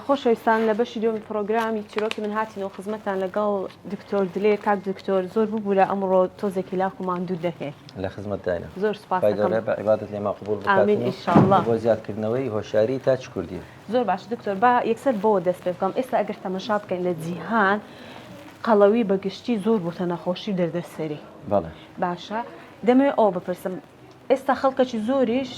خۆشەویستان لە بەشی دووەمی پڕۆگرامی چیرۆکی من هاتینەوە خزمەتتان لەگەڵ دکتۆر دلێر کاک دکتۆر زۆر ببورە ئەمڕۆ تۆزێکی لاک و ماندوو دەکەین لە خزمەتداینە زۆر سپاس خوای دەکەم گەورە بە عیبادەت لێمان قبوڵ بکات ئامین و ئینشاءاللە بۆ زیادکردنەوەی هۆشیاری تاکی کوردی. زۆر باشە دکتۆر با یەکسەر بەوە دەست پێ بکەم ئێستا ئەگەر تەمەشا بکەین لە جیهان قەڵەوی بە گشتی زۆر بۆتە نەخۆشی و دەردەسەری بەڵێ. باشە دەمەوێت ئەوە بپرسم ئێستا خەڵکەکی زۆریش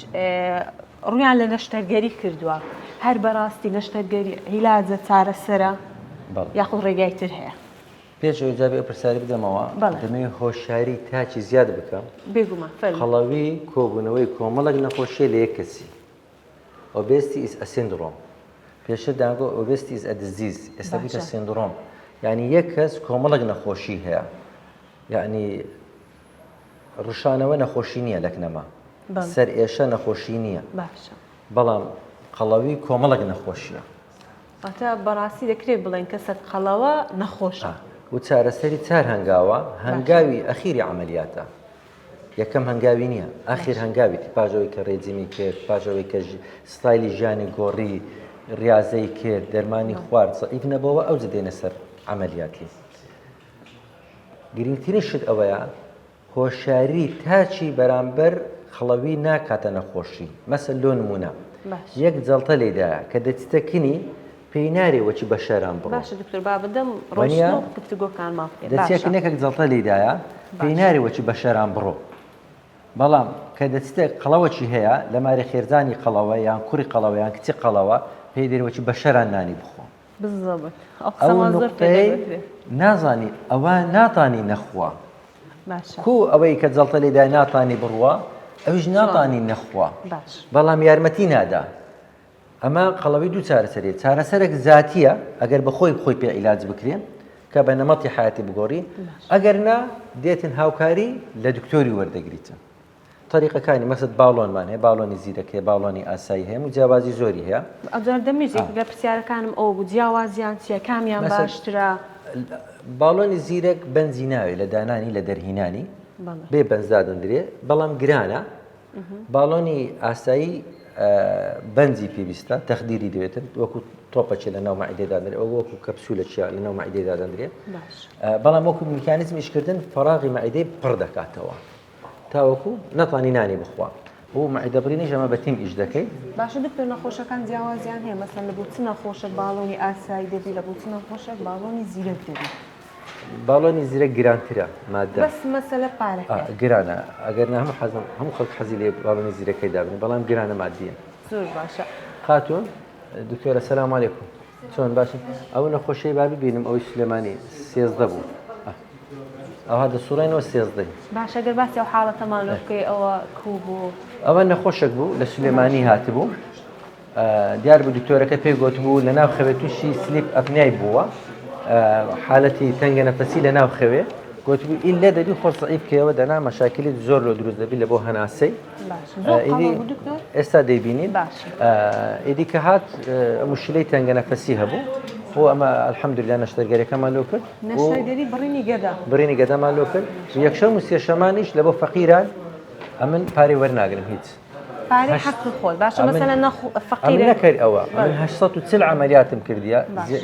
ڕوویان لە نەشتەرگەری کردووە، هەر بەڕاستی نەشتەرگەری عیلاجە، چارەسەرە یاخود ڕێگای تر هەیە؟ پێش ئەوەی جوابی ئەو پرسیارە بدەمەوە، دەمەوێت هۆشیاری تاکی زیاد بکەم. بێگومان، فەرموو. قەڵەوی کۆبوونەوەی کۆمەڵێک نەخۆشییە لە یەک کەسی. Obesity is a syndrome. پێشتر دەیانگوت Obesity is a disease، ئێستا بوویتە syndrome. یانی یەک کەس کۆمەڵێک نەخۆشی هەیە. یانی ڕشانەوە نەخۆشی نییە لەک نەما سەر ئێشە نەخۆشی نییە باشە بەڵام قەڵەوی کۆمەڵک نەخۆشیە. واتە بەڕاستی دەکرێت بڵێن کەسەک قەڵەوە نەخۆشە. و چارەسەری چار هەنگاوە هەنگاوی ئەخیری عملیاتە یەکەم هەنگاوی نییە ئاخیر هەنگاویتی پاژەوەی کە ڕێجیمی کرد پاژەوەی کە ستایلی ژیانی گۆڕی ڕاضەی کرد دەرمانی خوارد زەعیف نەبەوە ئەو دێنە سەر عملیاتی گرنگترین شت ئەوەیە هۆشیاری تاکی بەرامبەر خڵەوی ناکاتە نەخۆشی مەسەل لۆ نمونە یەک جەڵتە لێدایە کە دەچتە کنی پێی نارێ وەکی بەشەران بڕۆ باشە دکتۆر با بدەم ڕۆیشتن و گفتوگۆکانمان بکەین دەچێ کنێکێک جەڵتە لێدایە پێی نارێ وەکی بەشەران بڕۆ بەڵام کە دەچتە قەڵەوەکی هەیە لە ماری خێرزانی قەڵەوە یان کوڕی قەڵەوە یان کچی قەڵەوە پێی دەرێ وەکی بەشەران نانی بخۆ بالضبط ئەو نوقتەی نازانی ئەوە ناتانی نەخوا کو ئەوەی کە جەڵتە لێدا ناتانی بڕوا ئەویش ناتانی نەخوا بەڵام یارمەتی نادا ئەمە قەڵەوی دوو چارەسەری چارەسەرێک زاتیە ئەگەر بەخۆی خۆی پێ عیلاج بکرێن کە بە نەمەتی حیاتی بگۆڕی ئەگەر نا دێتن هاوکاری لە دکتۆری وەردەگریتن تەریقەکانی مەسەد باڵۆنمان هەیە باڵۆنی زیرەک هەیە باڵۆنی ئاسایی هەیە و جیاوازی زۆری هەیە. ئەوجار دەمویست یەکێک لە پرسیارەکانم ئەوە بوو جیاوازیان چیە کامیان باشترە؟ باڵۆنی زیرەک بەنجی ناوێ لە دانانی لە دەرهینانی بێ بەنج دادەندرێ بەڵام گرانە باڵۆنی ئاسایی بەنجی پێویستە تەخدیری دەوێتن وەکو تۆپەچێ لە ناو مەعیدەی دادەنرێ ئەو وەکو کەپسولە چیا لە ناو مەعیدەی دادەندرێ بەڵام وەکو میکانیزم ئیشکردن فەراغی مەعیدەی پڕ دەکاتەوە تاوەکو نەتوانی نانی بخوا و مەعیدە بڕینیش ئەمە بە تیم ئیش دەکەی. باشە دکتۆر نەخۆشەکان جیاوازیان هەیە مەسەلەن لە بۆ چ نەخۆشەک باڵۆنی ئاسایی دەبی لە بۆ چ نەخۆشەک باڵۆنی زیرەک دەبی؟ باڵۆنی زیرەک گرانترە مادە بەس مەسەلە پارەکەیە گرانە ئەگەر نا هەموو حەزم هەموو خەڵک حەزی لێ باڵۆنی زیرەکەی دابنێ بەڵام گرانە مادیە. زۆر باشە. خاتوون دکتۆرە سلام علیکم. چۆن باشن ئەو نەخۆشەی با ببینم ئەوەی سلێمانی 13 بوو ئەوها دەسوڕێنەوە سێزدەی باشە گەر باسی ئەو حاڵەتەمان لۆ بکەی ئەوە کوو بوو؟ ئەوە نەخۆشێک بوو لە سلێمانی هاتبوو دیار بوو دکتۆرەکە پێی گوتبوو لە ناو خەوێ تووشی sleep apnea ی بووە حالەتی تەنگە نەفەسی لە ناو خەوێ گوتبوو ئیلا دەبی خۆ زەعیف بکەیەوە دەنا مەشاکلی زۆر لۆ دروست دەبی لە بۆ هەناسەی ئێستا دەیبینین ئیدی کە هات مشکلەی تەنگە نەفەسی هەبوو بۆ ئەمە الحەمدلله نەشتەرگەریەکەمان لۆ کرد نەشتەرگەری بڕینی گەدە بڕینی گەدەمان لۆ کرد یەکشەم و سێشەمانیش لە بۆ فەقیران ئەمن پارەی وەرناگرم هیچ پارەی حەقی خۆت باشە مەسەلەن فەقیرێک نەکرد ئەوە من 840 عملیاتم کردیە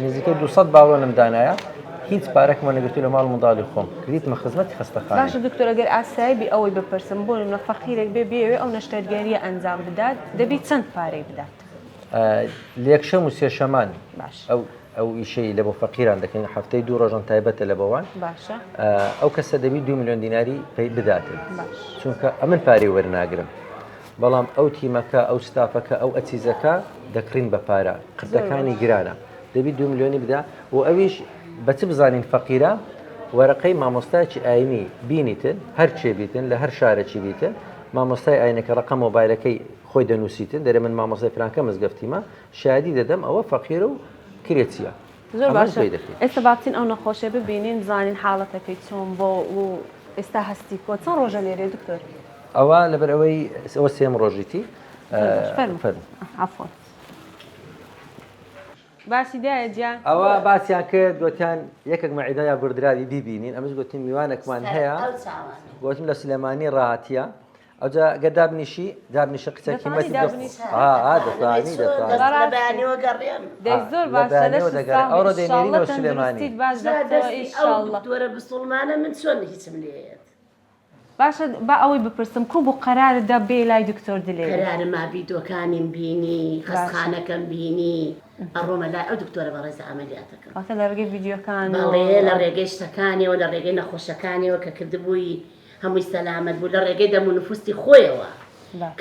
نزیکەی 200 باڵۆنم دانایە هیچ پارەکم وەرنەگرتووە لە ماڵ و منداڵی خۆم کردیتمە خزمەتی خەستەخانەی. باشە دکتۆر ئەگەر ئاسایی بی ئەوەی بپرسم بۆ نمونە فەقیرێک بێ بیەوێ ئەو نەشتەرگەریە ئەنجام بدات دەبی چەند پارەی بدات؟ لە یەکشەم و سێشەمان باش ئەو ئەو ئیشەی لە بۆ فەقیران دەکەین هەفتەی دوو ڕۆژان تایبەتە لە بۆوان باشە ئەو کەسە دەبی دو میلیۆن دیناری پێی بداتن باش چونکە ئەمن پارەی وەرناگرم بەڵام ئەو تیمەکە ئەو ستافەکە ئەو ئەچیزەکە دەکڕین بە پارە قرتەکانی گرانە دەبی دو ملیۆنی بدا و ئەویش بە چ بزانین فەقیرە وەرەقەی مامۆستایەکی ئاینی بینیتن هەر چێ بیتن لە هەر شارەکی بیتن مامۆستای ئاینەکە ڕقم مۆبایلەکەی خۆی دەنووسیتن دەرێ من مامۆستای فرانکە مزگەفتیمە شایدی دەدەم ئەوە فەقیرە و کرێچیە زۆر باشە ئێستا با بچین ئەو نەخۆشە ببینین بزانین حاڵەتەکەی چۆن بۆ و ئێستا هەستی کۆ چەند ڕۆژە لێرێ دکتۆر؟ ئەوە لەبەر ئەوەی ئەوە سێم ڕۆژیتی فەرموو عەفوەن باسی دایە گیان. ئەوە باسیان کرد گۆتیان یەکێک مەعیدە یا بردراوی بیبینین ئەمش گوتیم میوانێکمان هەیە گوتم لە سلێمانی ڕاهاتیە. ئەوجا گەر دابنیشی دابنیشە قسە دەتوانی قیمەتت دابنیشی؟ ها ها دەتوانی دەتوانی دەست لە بەیانیەوە گەڕێم. دەی زۆر لە باشە بەیانیەوە لەشت دەگەڕێ ساغ بێ ئەوڕۆ ئیشاڵڵە دەینێرینەوە سلێمانی. تەندروستیت باش جا بێتەوە دەستی ئەو ئیشاڵڵە. دکتۆرە بسوڵمانە من چۆن هیچم لێیەت. باشە با ئەوەی بپرسم کو بوو قەرارت دا بێی لای دکتۆر دلێری؟ قەرارم ما ڤیدۆکانیم بینی باشە. خەستخانەکەم بینی ئەڕۆمە لای ئەو دکتۆرە بەڕێزە عەمەلیاتەکەم. واتە لە ڕێگەی ڤیدیۆکان و بەڵێ لە ڕێگەی شتەکانیەوە لە ڕێگەی نەخۆشەکانیەوە کە کردبووی هەمووی سەلامەت بوو لە ڕێگەی دەم و نفوسی خۆیەوە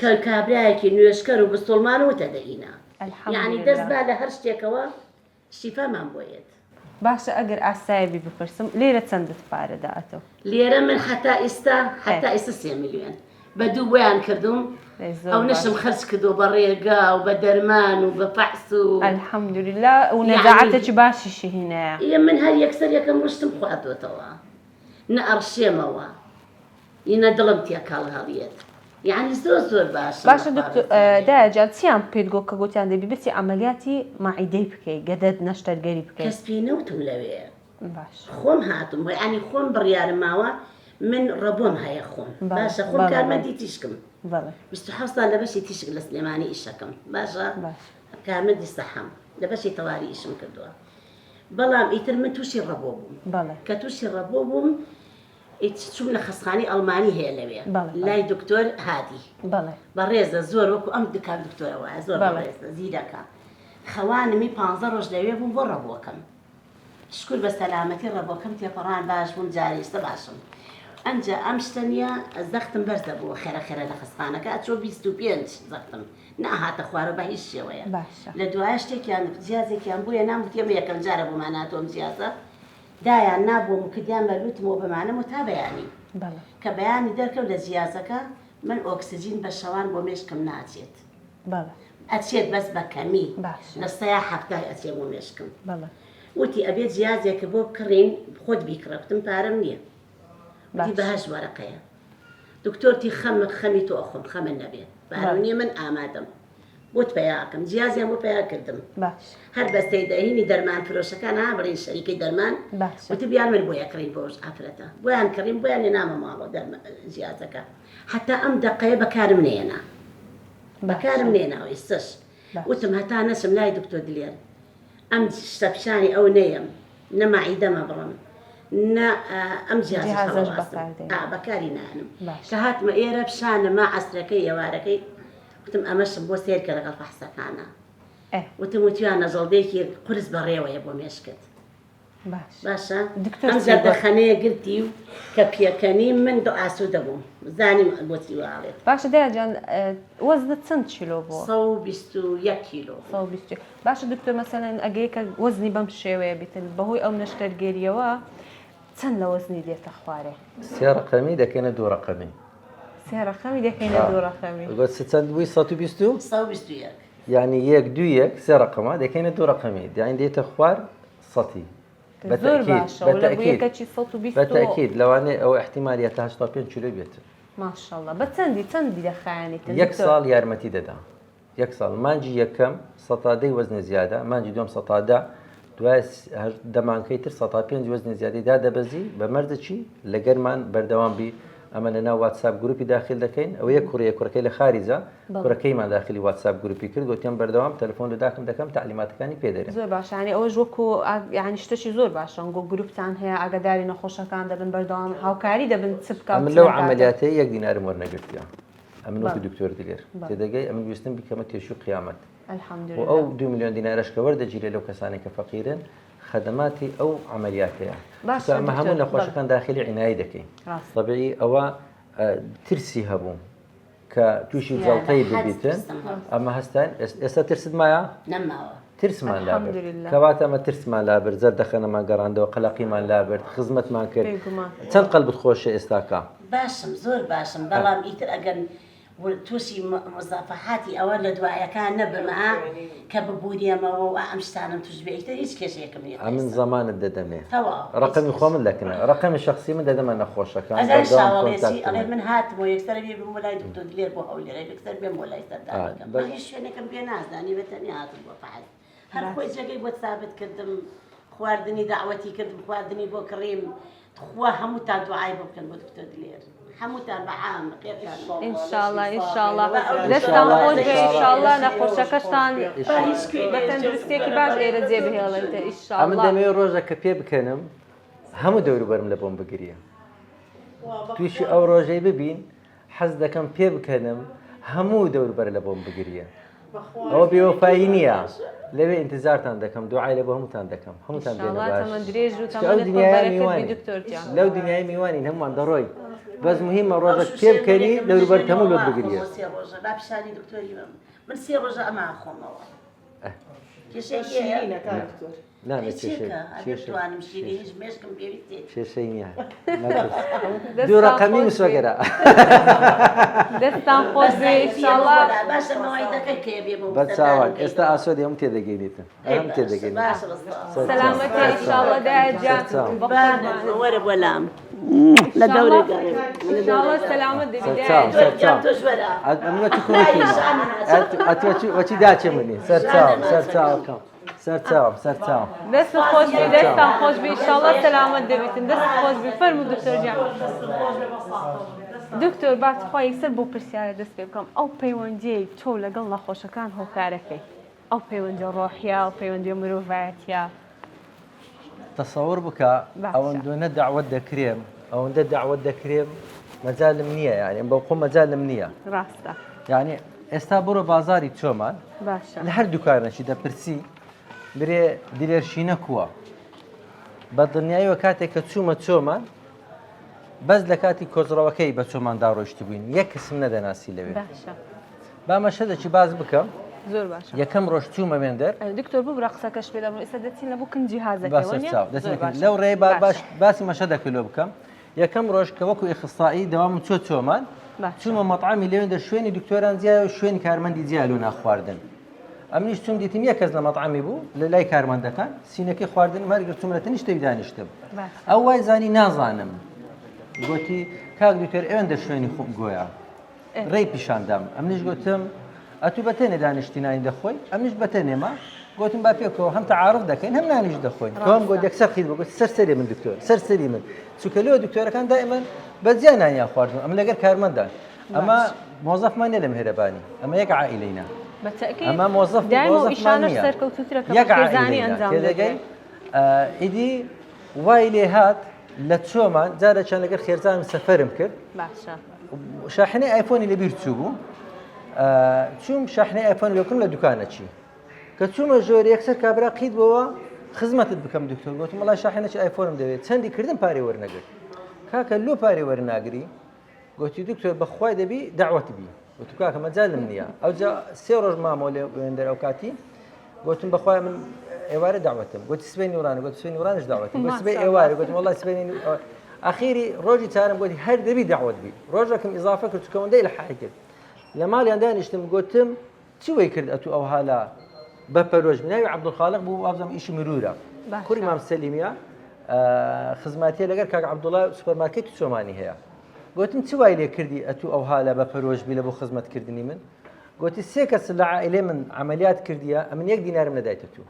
کە کابرایەکی نوێژکەر و بسوڵمان و متەدەینە یەعنی دەست با لە هەر شتێکەوە شیفامان بۆ یەت. باشە ئەگەر ئاسایە بی بپرسم لێرە چەندت پارە دا ئەتۆ؟ لێرە من هەتا ئیستا هەتا ئیستا 3 ملیۆن بە دوو بۆیان کردوم ئەونەشم خەرج کردوە بە ڕێگا و بە دەرمان و بە فەحس و. الحمدللە و نەجاعەتێکی باشیشی هینایە. ئیە من هەر یەکسەر یەکەم ڕشتم خواردۆتەوە. نە ئەڕشێمەوە ی نە دڵم تێکەڵ هەڵیەت یەعنی زۆر زۆر باشم باشە بەخوا دکتۆر بەزیادەیە. دایە جان چیان پێت گۆ کە گۆتیان دەبی بچی عەمەلیاتی مەعیدەی بکەی گەدەت نەشتەرگەری بکەی؟ کەس پێی نەوتم لەوێ باش. خۆم هاتم یەعنی خۆم بڕیارم ماوە من ڕەبۆم هەیە خۆم بەڵێ باشە خۆم بەڵێ بەڵێ کارمەندی تیشکم بەڵێ 27 ساڵ لە بەشی تیشک لە سلێمانی ئیشەکەم باشە باش. کارمەندی سەحەم لە بەشی تەواری ئیشم کردووە بەڵام ئیتر من تووشی ڕەبۆ بووم بەڵێ. کە تووشی ڕەبۆ بووم ئیتر چووم لە خەستخانەی ئەڵمانی هەیە لەوێ بەڵێ بەڵێ. لای دکتۆر هادی بەڵێ. بەڕێزە زۆر وەکو ئەم کاک دکتۆرە وایە زۆر بەڵێ. بەڕێزە زیرەکە خەوانمی پانزە ڕۆژ لەوێ بووم بۆ ڕەبۆکەم شکور بە سەلامەتی ڕەبۆکەم تێپەڕان باش بووم جارێ ئیستا باشم ئەنجا ئەم شتە نییە زەختم بەرزە بووە خێرە خێرە لە خەستخانەکە ئەچووە 25 زەختم نەئەهاتە خوارەوە بە هیچ شێوەیە باشە. لە دوایە شتێکیان جیازێکیان بۆ هێنام وتی ئەمە یەکەم جارە بۆمان هاتووە ئەم جیازە دایان نا بۆم و کردیان بە لوتمەوە بەمانەمەوە تا بەیانی بەڵێ. کە بەیانی دەرکەوت لە جیازەکە من ئۆکسجین بە شەوان بۆ مێشکم ناچێت بەڵێ. ئەچێت بەس بە کەمی باشە. لە سەیا حەفتای ئەچێ بۆ مێشکم بەڵێ. وتی ئەبێ جیازێکە بۆ بکڕین خۆت بیکڕە وتم پارەم نییە وتی بە باشە. هەشت وەرەقەیە دکتۆر تی خەمت خەمی تۆ ئەخۆم خەمت نەبێ پارەو بەڵێ. نیە من ئامادەم بۆت پەیا ئەکەم جیازیان بۆ پەیا کردم باش. هەر بەستەی دەهینی دەرمان فرۆشەکان ها بڵێن شەریکەی دەرمان باشە. وتبیان من بۆی ئەکڕین بۆ ئافرەتە بۆیان کڕیم بۆیان هێنامە ماڵەوە دەرمە جیازەکە هەتا ئەم دەقەیە بەکارم نەیەنا بەکارم باشە. نێناوە ئیستەش باش. وتم هەتا نەچم لای دکتۆر دلێر ئەم شتە پیشانی ئەو نەیەم نە مەعیدەمە بڕم نە ئەم جیهازەش جیهازەش هەڵەواسم بەکار دێنی. ئا بەکاری نایەنم باشە. کە هاتمە ئێرە پیشانم ما عەسرەکەی ئێوارەکەی وتم ئەمەشم بۆ سەیر کە لەگەڵ فەحسەکانا ئێ. وتم وتویانە جەڵدەیەکی قورس بەڕێوەیە بۆ مێشکت باشە. باشە دکتۆر ئەم چی گوت؟ زەردەخەنەیە گرتی و کە پێکەنیم من دو ئاسوودە بووم زانیم بۆچی وا ئەڵێت. باشە دایە جان وەزنت چەند کیلۆ بووە؟ 121 کیلۆ بوو. 121 باشە دکتۆر مەسەلەن ئەگەر یەکە وەزنی بەم شێوەیە بیتن بەهۆی ئەو نەشتەرگەریەوە چەند لە وەزنی دێتە خوارێ؟ سێ ڕەقەمی دەکەینە دوو ڕەقەمی. سێ ڕەقەمی دەکەینە دوو ڕەقەمی. گوت چەند بووی 120 و؟ 121. یعنی یەک دوو یەک سێ ڕەقەمە دەکەینە دوو ڕەقەمی یعنی دێتە خوار سەتی. زۆر باشە و لە بوو یەکەچی 120 بە تەئکید لەوانەیە ئەوە ئیحتیمالیە تا 85 کیلۆ بێت. ماشاءاللە بە چەندی چەندی دەخایەنیتن یەک ساڵ یارمەتی دەدا. یەک ساڵ مانگی یەکەم سەتا دەی وەزنی زیادە مانگی دووەم سەتا دە دوای دە مانگەکەی تر سەتا پێنج وەزنی زیادەی دادەبەزی بە مەرجێکی لەگەرمان بەردەوام بی ئەمە لە ناو واتساپ گروپی داخل دەکەین ئەوە یەک کوڕیە کوڕەکەی لە خاریجە کوڕەکەیمان داخلی واتساپ گروپی کرد گوتیان بەردەوام تەلەفۆن لە داکم دەکەم تەعلیماتەکانی پێ دەرێم. زۆر باشە یانی ئەوەش وەکو یانی شتەکی زۆر باشە گۆ گروپتان هەیە ئاگاداری نەخۆشەکان دەبن بەردەوام هاوکاری دەبن چ بکا و ئەمن چ لەو نەکاتن. عەمەلیاتەی یەک دینارم وەرنەگرتیە ئەمن وەکو دکتۆر دلێر تێدەگەی ئەمن ویستم بیکەمە تێشوی قیامەت و ئەو دوو ملیۆن دینارەش کە وەردەگیرێ لەو کەسانەی کە فەقیرن خەدەماتی ئەو عەمەلیاتەیە چونکە ئەمە هەموو نەخۆشەکان داخلی عینایی دەکەین تەبیعی ئەوە ترسی هەبوو کە تووشی جەڵتەی ببیتن ئەمە هەستان ئێستا ترست مایە نەماوە ترسمان لابرد کەواتە ئەمە ترسمان لابرد زەردەخەنەمان گەڕاندەوە قەلەقیمان لابرد خزمەتمان کرد چەند قەلبت خۆشە ئێستاکە باشم زۆر باشم بەڵام ئیتر ئەگەر تووشی مزافەحاتی ئەوە لە دوایەکان نەبم ئا کە ببوریەمەوە و ئەم شتانەم توش بێ ئیتر هیچ کێشەیەکم نییە تا ئەمن ئێستا. زەمانت دەدەمێ تەواو هیچ ڕەقەمی کێشە. خۆمت لەکنە ڕەقەمی شەخسی من دەدەمە نەخۆشەکان ئەزانی بەردەوام شاوەڵێ چی کۆنتاکتم ئەڵێ هەیە. من هاتمەوە یەکسەر ئەبێ بم بۆ لای دکتۆر دلێر بۆ هەولێر ئەبێ یەکسەر بێم بۆ لای ئا سەردانەکەم بەس من هیچ شوێنێکم پێ نازانی بە تەنیا هاتم بۆ فەحس هەر خۆی باشە. جێگەی بۆ سابت کردم خواردنی دەعوەتی کردم خواردنی بۆ کڕیم تخوا هەمووتان دوعای بۆ بکەن بۆ دکتۆر دلێر. هەمووتان بە عام بەخێرتان. ان شاءاللە ان شاءاللە دەستتان خۆش بێ ان شاءاللە نەخۆشەکەشتان بە تەندروستیەکی باش ئێرە جێ بهێڵێتە ئەمن ئیشاءاللە. دەمەوێت ڕۆژە کە پێ بکەنم هەموو دەوروبەرم لە بۆم بگریە تووشی ئەو ڕۆژەی ببین حەز دەکەم پێ بکەنم هەموو دەوروبەر لە بۆم بگریە ئەوە بێوەفایی نییە لەوێ ئینتزارتان دەکەم دوعای لە بۆ هەمووتان دەکەم هەمووتان بێنە باش لەو دنیای میوانین هەمووان دەڕۆین بەس مهمە ڕۆژە پێ بکەنی دەوروبەر هەموو لۆت بگریە من سێ ڕۆژە ئەما خۆمەوە کێشەی هەیە نا نا کێشەی کێشەی نییە دوو ڕەقەمی مسۆگەرە دەستان خۆش بێ ئینشاڵڵا بەرچاوان ئێستا ئاسۆ دێم تێدەگەینیتن ئەم تێدەگەین سەلامەتی ئینشاڵڵا دایە گیان وەرە بۆ لام لە دەورێ گەڕێ ئینشاڵڵا سەلامەت دەبی سەرچاو سەرچاو ئەمە چ خۆشی وەچی داچێ منی سەرچاو سەرچاوەکەم سەرچاوم سەرچاوم. دەست خۆش بی دەستان خۆش بی ئیشاڵا سەلامەت دەبیتن دەست خۆش بی فەرموو دکتۆر گیان. دکتۆر با تخوا یەکسەر بۆ پرسیارە دەست پێ بکەم ئەو پەیوەندیەی تۆ لەگەڵ نەخۆشەکان هۆکارەکەی ئەو پەیوەندیە ڕۆحیە ئەو پەیوەندیە مرۆڤایەتیە تەسەور بکە ئەوەندۆنە دەعوەت دەکرێم ئەوەندە دەعوەت دەکرێم مەجالم نییە یعنی بەو خۆم مەجالم نییە ڕاستە یعنی ئێستا بڕۆ بازاری چۆمان باشە لە هەر دوکانەکی دەپرسی برێ دلێرشینە کووە بە دڵنیاییەوە کاتێک کە چوومە چۆمان بەس لە کاتی کۆزڕەوەکەی بە چۆماندا ڕۆیشتبووین یەک کەسم نەدەناسی لەوێ باشە با مەشهەدەکی باس بکەم زۆر باشە یەکەم ڕۆژ چوومە وێندەر دکتۆر ببرە قسەکەش پێ دەبم ئێستا دەچین لە بۆ کن جیهازەکەی باشە وەنیە؟ چاو زۆر دەچین باشە. لەو ڕێ با باشە. باش باسی مەشهەدەکە لۆ بکەم یەکەم ڕۆژ کە وەکو ئیخسائی دەوامم چوە چۆمان باشە. چوومە مەطعەمی لەوێندە شوێنی دکتۆران جیایە و شوێنی کارمەندی جیا لۆ ناخواردن ئەمنیش چوم دیتم یەک کەس لە مەطعەمی بوو لە لای کارمەندەکان سینەکەی خواردنم هەرگرت چووم لە تەنیشت ئەوی دانیشتم باشە. ئەو وای زانی نازانم گۆتی کاک دکتۆر ئەوێندە شوێنی خۆم گۆیا ڕێی پیشان دام ئەمنیش گوتم ئەتوو بە تەنێ دانیشتی نانی دەخۆی ئەمنیش بە تەنێمە گوتم با پێکەوە هەم تەعارف دەکەین هەم نانیش دەخۆین تۆم گوت یەکسەر خیز بوو گوت سەر سەری من دکتۆر سەر سەری من چونکە لۆ دکتۆرەکان دائما بە جیا نانیان خواردن ئەم لەگەر کارمەندان ئەمە مۆزەفمان نیە لە مهرەبانی ئەمە یەک عائیلەینە ئەمە مۆزەف مۆزەفمان نیە یەک عائیلەینە تێدەگەی ئیدی وای لێ هات لە چۆمان جارێکیان لەگەر خێزانم سەفەرم کرد باشە شاحنەی ئایفۆنی لەبیر چوو بوو چوم شاحنەی ئایفۆن لەکم لە دوکانە چی کە چوومە ژۆر یەکسەر کابرا قیت بۆوە خزمەتت بکەم دکتۆر گوتم وڵای شاحنەی ئایفۆنم دەوێت چەندی کردم پارەی وەرنەگرت کاکە لۆ پارەی وەرناگری گوتی دکتۆر بەخوای دەبی داوەت بی گوتم کاکە مەجالم نییە ئەوجا سێ ڕۆژ مامەوە لێ وێندەر ئەو کاتی گوتم بەخوای من ئێوارە داوەتم گوتی سبەی نورانە گوت سبەی نورانش داوەتم گوت سبەی ئێوارە گوتم وەڵای سبەی ئەخیری ڕۆژی چارم گوتی هەر دەبی داوەت بی ڕۆژەکەم ئیزافە کرد چونکە ئەوەندەی لە کرد لە ماڵیان دانیشتم گوتم چی وەی کرد ئەتوو ئەوها لە بە پەرۆش ناوی عەبدولخالق بوو وابزانم ئیشی مرورە کوڕی مام سەلیمیە خزمەتیە لەگەر کاک عەبدوڵا سوپەرمارکێتی چۆمانی هەیە گوتم چ وای لێ کردی ئەتوو ئەوها لە بە پەرۆش بی لە بۆ خزمەتکردنی من گوتی سێ کەس لە عائلەی من عملیات کردیە ئەمن یەک دینارم نەدایتە تو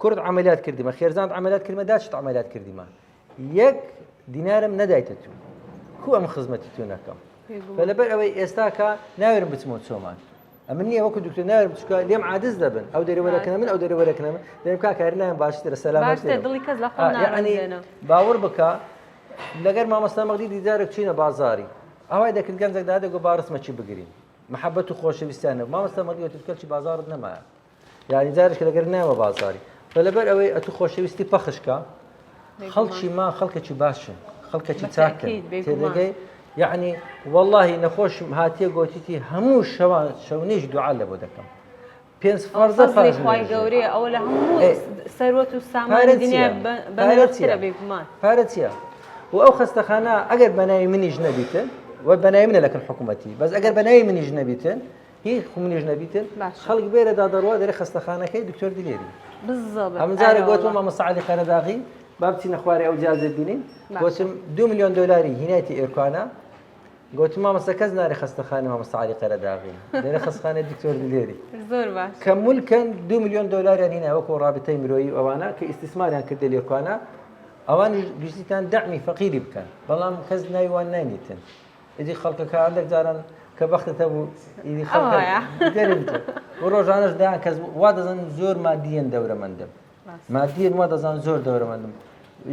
کورد عملیات کردیمە خێرزانت عملیات کردمە داچت عملیات کردیمە یەک دینارم نەدایتە تو کو ئەم خزمەتی تو نەکەم لەبەر ئەوەی ئێستاکە ناوێرم بچمەوە چۆمان ئەمن نییە وەکو دکتۆر ناوێرم چکە لێم عادز دەبن ئەو دەرێ وەرەکەنە من ئەو دەرێ وەرەکەنە من دەرێم کاکە هەر نایم باشترە سەلامەت باشتر دڵی کەس لە خۆ یعنی ناڕەنجێنە. باوەڕ بکە لەگەر مامۆستا مەغدی دیدارێک چوینە بازاری ئەوای دەکرد گەنجێک دادە گۆ با ڕسمەکی بگرین محەبەت و خۆشەویستیان نەبوو مامۆستا مەغدی وتی کەلکی بازاڕت نەمایە یعنی جارێک لەگەر نایەوە بازاری بە لەبەر ئەوەی ئەتو خۆشەویستی پەخشکە خەڵکی ما خەڵکێکی باشن خەڵکێکی چاکن تێدەگەی یعنی واللهی نەخۆشم هاتیە گۆتیتی هەموو شەوان شەونیش دوعا لە بۆ دەکەم پێنج فەرزە فەزڵی خوای گەورەیە ئەوە لە هەموو سەروەت و سامانی دنیا بەنرخترە بێگومان. پارە چییە؟ و ئەو خەستەخانە ئەگەر بەناوی منیش نەبیتن و بەناوی منە لەکن حکوومەتی بەس ئەگەر بەناوی منیش نەبیتن هی منیش نەبیتن خەڵک بێرەدا دەڕوا دەرێ خەستەخانەکەی دکتۆر دلێری بالضبط ئەمن جارێک گوتم مامۆستا عەلی قەرەداغی با بچینە خوارێ ئەو جازە بینین گوتم دو میلیۆن دۆلاری هینایتی ئێرکانە گوتم مامۆستا کەس نارێ خەستەخانە مامۆستا عەلی قەرەداغی دەرێ خەستخانەی دکتۆر دلێری زۆر باش کە مولکەن دو میلیۆن دۆلاریان هینا وەکو ڕابطەی مرۆیی ئەوانە کە ئیستیسماریان کردە لێرکانە. ئەوانیش ویستیان دەعمی فەقیری بکەن بەڵام کەس ناوی وان ناینیتن ئیدی خەڵکەکە هەندێک جاران کە بەختت هەبوو ئیدی خەڵکە ئەوەیە. دەرم تۆ. و ڕۆژانەش دەیان کەس وا دەزانن زۆر مادیەن دەورەمەندم مادیەن وا دەزان زۆر دەورەمەندم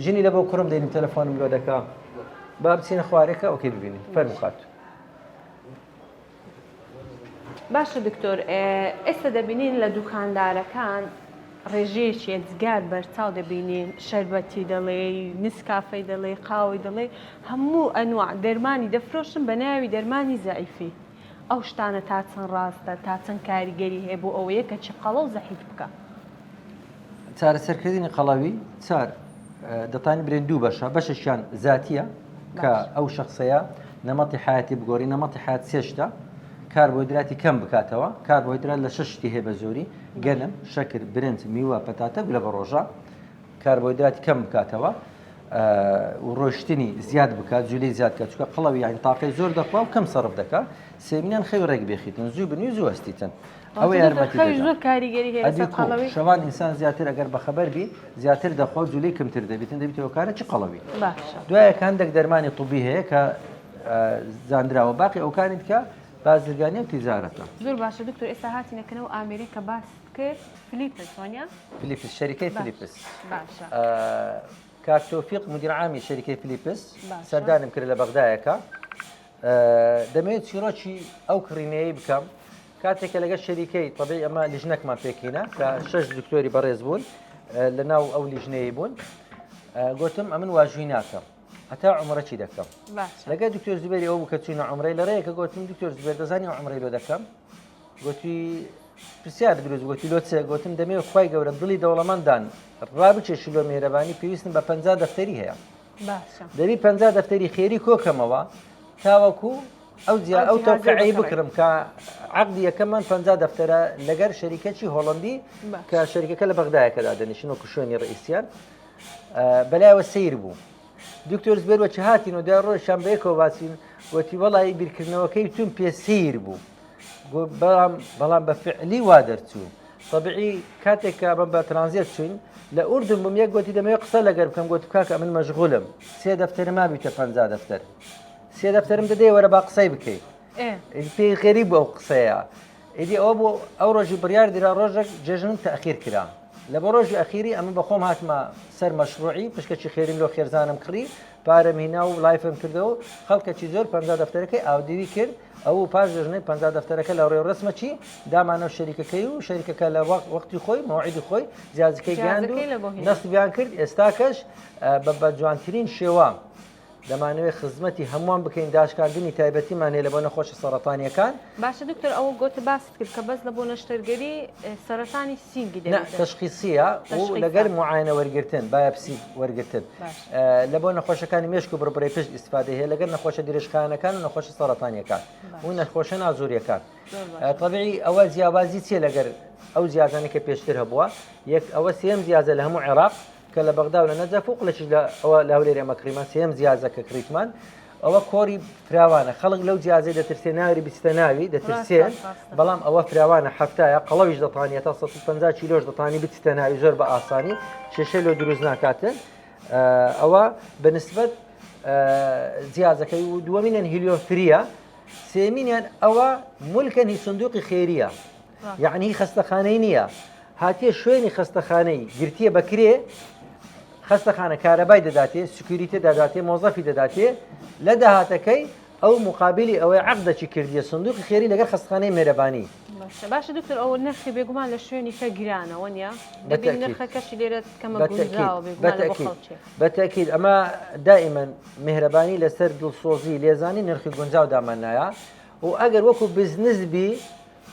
ژنی لە بۆ کوڕم دێنیم تەلەفۆنم لۆ دەکا با بچینە خوارێکە ئۆکەی ببینین فەرموو خاتوو. باشە دکتۆر ئێستا دەبینین لە دوکاندارەکان ڕێژەیەکی ئەجگار بەرچاو دەبینین شەربەتی دەڵێی نسکافەی دەڵێی قاوەی دەڵێی هەموو ئەنواع دەرمانی دەفرۆشن بە ناوی دەرمانی زەعیفی ئەو شتانە تا چەند ڕاستە تا چەند کاریگەری هەیە بۆ ئەوەیە کە چی قەڵەو زەحیف بکە. چارەسەرکردنی قەڵەوی چار دەتانی برێن دوو بەشە بەشێکیان زاتیە کە ئەو شخصەیە نەمەتی حیاتی بگۆری نەمەتی حیات سێشتە کاربۆهیدراتی کەم بکاتەوە کاربۆهیدرات لە شەش شتی هەیە بە زۆری گەنم شەکر برنج میوە پەتاتە گولە بە ڕۆژە کاربۆهیدراتی کەم بکاتەوە و ڕۆشتنی زیاد بکات جولی زیاد کە چکە قەڵەوی یانی تاقی زۆر دەخوا و کەم سەرف دەکا سێمینان خەوی ڕێک بێخیتن زوو بنی زوو هەستیتن ئەوە یارمەتی خەوی زۆر کاریگەری هەیە لەسەر قەڵەوی شەوان ئینسان زیاتر ئەگەر بەخەبەر بی زیاتر دەخوا و جولی کەمتر دەبیتن دەبیتە هۆکارە چ قەڵەوی باشە دوایە هەندێک دەرمانی طبی هەیە کە زانراوە باقی ئەوکانی دیکە بازرگانی و تیجارەتە. زۆر باشە دکتۆر ئێستا هاتینە کنەو ئامێرەی کە باست کرد فلیپس وانیە؟ فلیپس شەریکەی فلیپس باشە کاک تۆفیق مدیر عامی شەریکەی فلیپس سەردانم کرد لە بەغدایەکە دەمەوێت چیرۆکی ئەو کڕینەیە بکەم کاتێک کە لەگەڵ شەریکەی طبیعی ئەمە لیژنەکمان پێکینە کە شەش دکتۆری بەڕێز بوون لە ناو ئەو لیژنەیە بوون گوتم ئەمن واژووی ناکەم هەتا عمرە چی دەکەم لەگەڵ دکتۆر زوبێری ئەو بوو کە چوینە عمرەی لە ڕێیەکە گوتم دکتۆر زوبێر دەزانی ئەو عمرەی لۆ دەکەم گوتی پرسیار دروست گوتی لۆ چێ گوتم دەمێ خوای گەورە دڵی دەوڵەمەندان ڕابچێشی لۆ میهرەبانی پێویستم بە 50 دەفتەری هەیە دەبی 50 دەفتەری خێری کۆکەمەوە تاوەکو ئەو جیا ئەو تەوقعی بکڕم کە عقدی یەکەمان 50 دەفتەرە لەگەر شەریکەکی هۆڵندی کە شەریکەکە لە بەغدایەکەدا دەنیشن وەکو شوێنی ڕئیسیان بەلایەوە سەیر بوو دکتۆر زبێر وەچ هاتین و دوای ڕۆژیان بەیەکەوە باسین وتی وەڵی بیرکردنەوەکەی تون پێ سەیر بوو بەڵام بەڵام بە فعلی وا دەرچوو طبعی کاتێک کە بە بە ترانزیێت چوین لە ئوردن بووم یەک گوتی دەمەوێت قسە لەگەر بکەم گوت کاکە من مەشغولم سێ دەفتەر مابیتە پ دەفتەر سێ دەفتەرم دەدەی وەرە با قسەی بکەیت پێی غەریب بوو ئەو قسەیە ئیدی ئەوە بۆ ئەو ڕۆژی بڕیار درا ڕۆژێک جێژنم تەخیر کرا لە بۆ ڕۆژی ئەخیری ئەمە بەخۆم هاتمە سەر مەشروعی پشکەکی خێریم لۆ خێرزانم کڕی پارەم هینا و لایفم کردەوە خەڵکەکی زۆر پ دەفتەرەکەی ئاودیوی کرد ئەو پاش جێژنەی پ دەفتەرەکە لە ڕێوڕسمەکی دامانەوە شەریکەکەی و شەریکەکە لە وەختی خۆی مەوعیدی خۆی جیازەکەی گەیاند و نەسیبیان کرد ئێستاکەش بە جوانترین شێوە دەمانەوێت خزمەتی هەمووان بکەین داشکاندنی تایبەتیمان هەیە لە بۆ نەخۆشە سەڕەتانیەکان. باشە دکتۆر ئەوە گۆتە باست کرد کە بەس لە بۆ نەشتەرگەری سەرەتانی سینگی نا دەبێتە تەشخیسیە و تەشخیسە. لەگەر معاینە وەرگرتن بایۆپسی وەرگرتن باش. لە بۆ نەخۆشەکانی مێشک و بڕبڕەی پشت ئیستفادەی هەیە لەگەر نەخۆشە درێژخایەنەکان و نەخۆشە سەڕەتانیەکان و باش. نەخۆشە نازۆریەکان زۆر باشە. تەبیعی ئەوە جیاوازی چیە لەگەر ئەو جیازانەی کە پێشتر هەبووە یەک ئەوە سێیەم جیازە لە هەموو عێراق کە لە بەغدا و لە نەجەف و قلەکیش لە ئەوە لە هەولێر ئێمە کڕیمان سێیەم جیازە کە کڕیتمان ئەوە کۆری فراوانە خەڵک لەو جیازەی دەترسێ ناوی بچتە ناوی دەترسێ بەڵام ئەوە فراوانە هەفتایە قەڵەویش دەتانیە تا 150 کیلۆش دەتانی بچتە ناوی زۆر بە ئاسانی کێشەی لۆ دروست ناکاتن ئەوە بەنسبەت جیازەکەی و دووەمینیان هیلیۆن فریە سێمینیان ئەوە ملکەن هی سندوقی خێریە یەعنی هی خەستەخانەی نییە هاتیە شوێنی خەستەخانەی گرتیە بە کرێ خەستەخانە کارەبای دەداتێ security دەداتێ مۆزەفی دەداتێ لە داهاتەکەی ئەو مقابلی ئەوەی عقدەکی کردیە سندوقی خێری لەگەر خەستخانەی مێرەبانی باشە باشە دکتۆر ئەوە نرخی بێگومان لە شوێنی کە گرانە وەنیە دەبی نرخەکەشی لێرە کەمە گونجاوە بێگومان لە بۆ خەڵکی بەتەکید ئەمە دائیمەن میهرەبانی لەسەر دڵسۆزی لێزانی نرخی گونجاو داماننایە و ئەگەر وەکو بزنس بی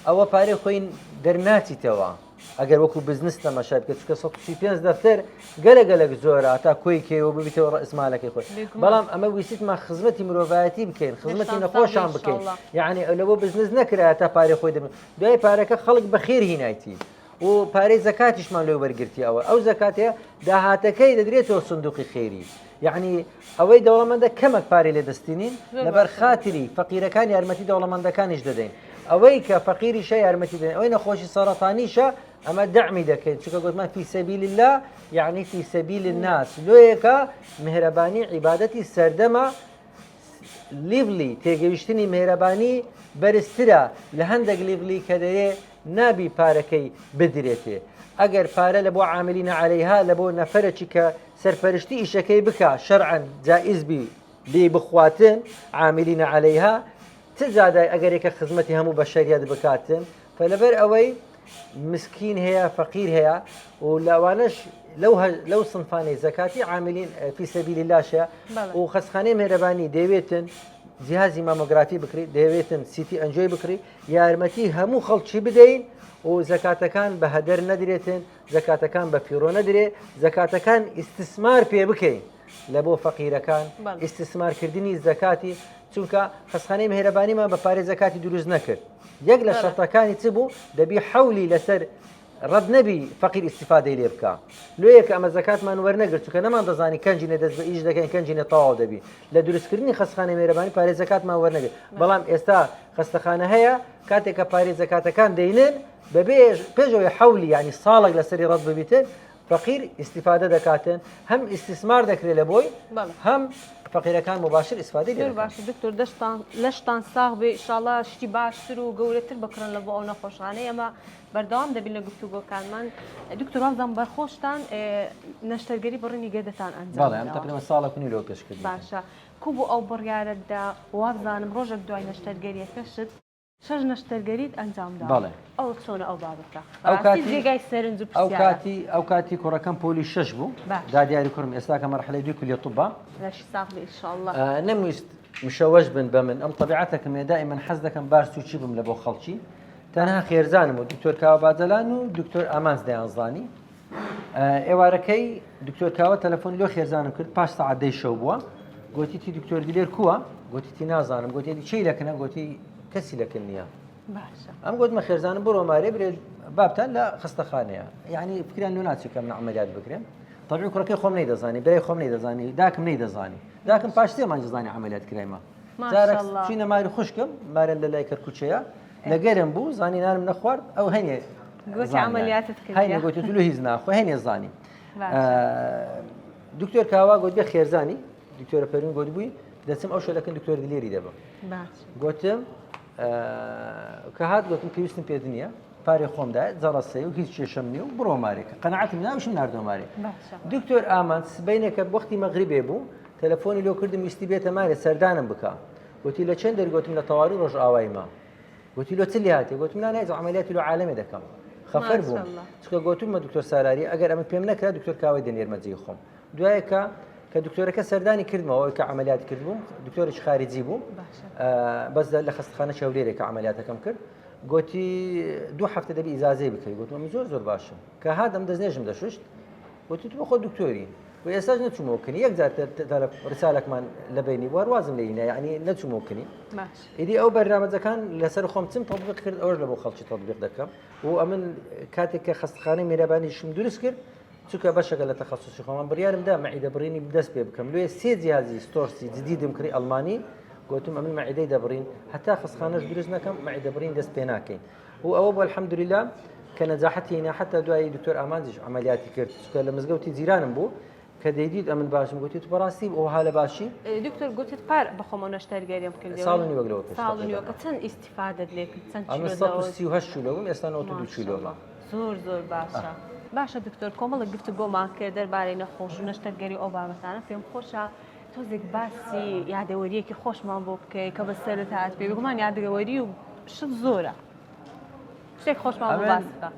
ئەوە پارەی خۆی دەرناچیتەوە ئەگەر وەکو بزنس تەمەشای بکە چونکە 135 دەفتەر گەلە گەلەک زۆرە تا کۆی کەیەوە ببیتەوە ڕئسمالەکەی خۆی بەڵام ئەمە ویستمان خزمەتی مرۆڤایەتی بکەین خزمەتی نەخۆشان بکەین یعنی لەوە بزنس نەکرا تا پارەی خۆی دەبن دوای پارەکە خەڵک بەخێر هینایتی و پارەی زەکاتیشمان لێ وەرگرتی ئەوە ئەو زەکاتەیە داهاتەکەی دەدرێتەوە سندوقی خێری یعنی ئەوەی دەوڵەمەندە کەمەک پارەی لێ دەستینین لەبەر خاتری فەقیرەکان یارمەتی دەوڵەمەندەکانیش دەدەین ئەوەی کە فەقیریشە یارمەتی دەدەین ئەوەی نەخۆشی سەرەتانیشە. ئەمە دەعمی دەکەین چونکە گوتمان فی سەبیل الله یعنی فی سەبیل الناس لۆیەکە میهرەبانی عیبادەتی سەردەمە level ی تێگەیشتنی میهرەبانی بەرزترە لە هەندێک level ی کە دەرێ نابی پارەکەی بدرێتێ ئەگەر پارە لە بۆ عاملین عەلەیها لە بۆ نەفەرەکی کە سەرپەرشتی ئیشەکەی بکا شەرعەن جائیز بی لێی بخواتن عاملین عەلەیها چ جادای ئەگەرێکە خزمەتی هەموو بەشەریەت بکاتن فلەبەر ئەوەی مسکین هەیە فەقیر هەیە و لەوانەش لەو لەو سنفانەی زەکاتی عاملین فی سەبیل اللهشە و خەستخانەی مێرەبانی دەیەوێتن جیهازی مامۆگرافی بکری دەیەوێتن CT angio ی بکری یارمەتی هەموو خەڵکی بدەین و زەکاتەکان بە هەدەر نەدرێتن زەکاتەکان بە فیڕۆ نەدرێ زەکاتەکان ئیستیسمار پێ بکەین لە بۆ فەقیرەکان ئیستیسمارکردنی زەکاتی چونکە خەستخانەی مهرەبانیمان بە پارەی زەکاتی دروست نەکرد یەک لە شەرتەکانی چ بوو دەبی حەولی لەسەر ڕەت نەبی فەقیر ئیستیفادەی لێ بکا لۆیە کە ئەمە زەکاتمان وەرنەگرت چونکە نەمان دەزانی کەنجینە دەست بە ئیش دەکەین کەنجینە تەواو دەبی لە دروستکردنی خەستخانەی مێرەبانی پارەی زەکاتمان وەرنەگرت بەڵام ئێستا خەستەخانە هەیە کاتێک کە پارەی زەکاتەکان دەینن بەبێ پێشەوەی حەولی ینی ساڵێک لەسەری ڕەت ببیتن فەقیر ئیستیفادە دەکاتن هەم ئیستیسمار دەکرێت لە بۆی هەم فەقیرەکان مباشر ئیسفادەی لێ باشە دکتۆر دەستان لەشتان ساغ بێ ئیشاڵا شتی باشتر و گەورەتر بکڕن لە بۆ ئەو نەخۆشخانەی ئەمە بەردەوام دەبین لە گفتوگۆکانمان دکتۆر وابزانم بەرخۆشتان نەشتەرگەری بڕینی گەدەتان ئەنجام بەڵێ ئەم تقریبا ساڵێک و نیو لەوە پێش کردین باشە کو بۆ ئەو بڕیارەت دا وابزانم ڕۆژێک دوای نەشتەرگەریەکەشت شەش نەشتەرگەریت ئەنجام داوە بەڵێ. ئەوە چۆنە ئەو بابەتە؟ ئەو بەڕاستی کاتی جێگای سەرنج و ئەو پرسیارە. کاتی ئەو کاتی کوڕەکەم پۆلی شەش بوو باشە. دادیاری کوڕم ئێستا کە مەرحەلەی دووی کولیە طبە لەشی ساغ بێ ئیشاڵڵا. نەمویست مشەوەش بن بە من ئەم تەبیعەتەکم هەیە دائیمەن حەز دەکەم باش سوچی بم لە بۆ خەڵکی تەنها خێرزانم و دکتۆر کاوە باجەلان و دکتۆر ئامانج دەیانزانی ئێوارەکەی دکتۆر کاوە تەلەفۆن لۆ خێزانم کرد پاش سەعات دەی شەو بووە گوتیتی دکتۆر دلێر کووە گوتیتی نازانم گوتیتی چی لەکنە گوتی کەسی لەکن نییە ئەم گوتمە خێزانم بڕۆ مارێ برێ بابتان لە خستەخانەیە یعنی فکریان لۆ ناچێت کەم عملیات بکرێن طبعی کوڕەکەی خۆم نەیدەزانی برای خۆم نەیدەزانی داکم نەیدەزانی داکم پاش سێ مانگ زانی عملیات کرایمە جارێک چینە ماری خوشکم مارە لە لای کەرکوچەیە لەگەرم بوو زانی نانم نەخوارد ئەو هەنێ گوتی عملیاتت کرد هەنێ گوتی تو لە هیچ ناخۆ هەنێ زانی دکتۆر کاوا گوت بێ خێرزانی دکتۆرە پەروین گوت بووی دەچم ئەو شەلەکەن دکتۆر دلێری دەبم گوتم کە هات گوتم پێویستم پێ نییە پارێ خۆمدا جەڕەسەی و هیچ کێشەم نیە و بڕۆ مارێکە قەنەعەتم ناوشم ناردۆ مارێ دکتۆر ئامان سبینێکە وەختی مەغریبێ بوو تەلەفۆنی لۆ کردم ویستی بێتە مارێ سەردانم بکە گوتی لە چەند دەر گوتم لە تەواری ڕۆژئاوای ما گوتی لۆ چ لێهاتێ گوتم نا نایزم عملیاتی لۆ عالەمێ دەکەم خەفەر بووم چکە گوتمە دکتۆر سالاری ئەگەر ئەمە پێم نەکرا دکتۆر کاوەی دەنێرمە جێی خۆم دوایەکە کە دکتۆرەکە سەردانی کردمەوە کە عملیات کردبووم دکتۆرێکی خارجی بوو بەس لە خەستخانە هەولێرێک کە عملیاتەکەم کرد گوتی دوو هەفتە دەبی ئیزازەی بکەی گوتم من زۆر زۆر باشم کە هاتم دەستنێژم دەشوشت گوتی تو بەخۆ دکتۆری و ئێستاش نەچوومەوە کنی یەک جار ڕسالەکمان لە بینی بووە وازم لێ هینا یعنی نەچوومەوە کنی ئیدی ئەو بەرنامەجەکان لەسەر خۆم چم تطبیق کرد ئەوش لە بۆ خەڵکی تطبیق دەکەم و ئەمن کاتێک کە خەستخانەی میرەبانیشم دروست کرد چونکە بەشەکە لە تەخصصی خۆمان بڕیارم دا مەعیدە بڕینی دەست پێ بکەم لێ سێ جیازی ستۆرسی جدیدم کڕی ئەڵمانی گوتم ئەمن مەعیدەی دەبڕین هەتا خەستخانەش دروست نەکەم مەعیدە بڕین دەست پێ ناکەین و ئەوە بۆ الحمدلله کە نەجاحەتی هینا حتا دوایی دکتۆر ئامانجیش عملیاتی کرد چونکە لە مزگەوتی جیرانم بوو کە دەیدیت ئەمن باشم گوتی تو بەڕاستی ئەوها لە باشی دکتۆر گوتت پار بەخۆمەوە نەشتەرگەریم کردی ساڵ و نیوەک لەوە پێش ساڵ و نیوەکە چەند ئیستیفادەت لێ کرد چەند ئەمن کیلۆ 138 کیلۆ بووم ئێستا 92 کیلۆمە زۆر زۆر باشە باشە دکتۆر کۆمەڵێک گفتوگۆمان کرد دەربارەی نەخۆش و نەشتەرگەری و ئەو بابەتانە پێم خۆشە تۆزێک باسی یادەوەریەکی خۆشمان بۆ بکەی کە بەسەرت هات بێ بێگومان یادەوەری و شت زۆرە شتێک خۆشمان بۆ باس بکە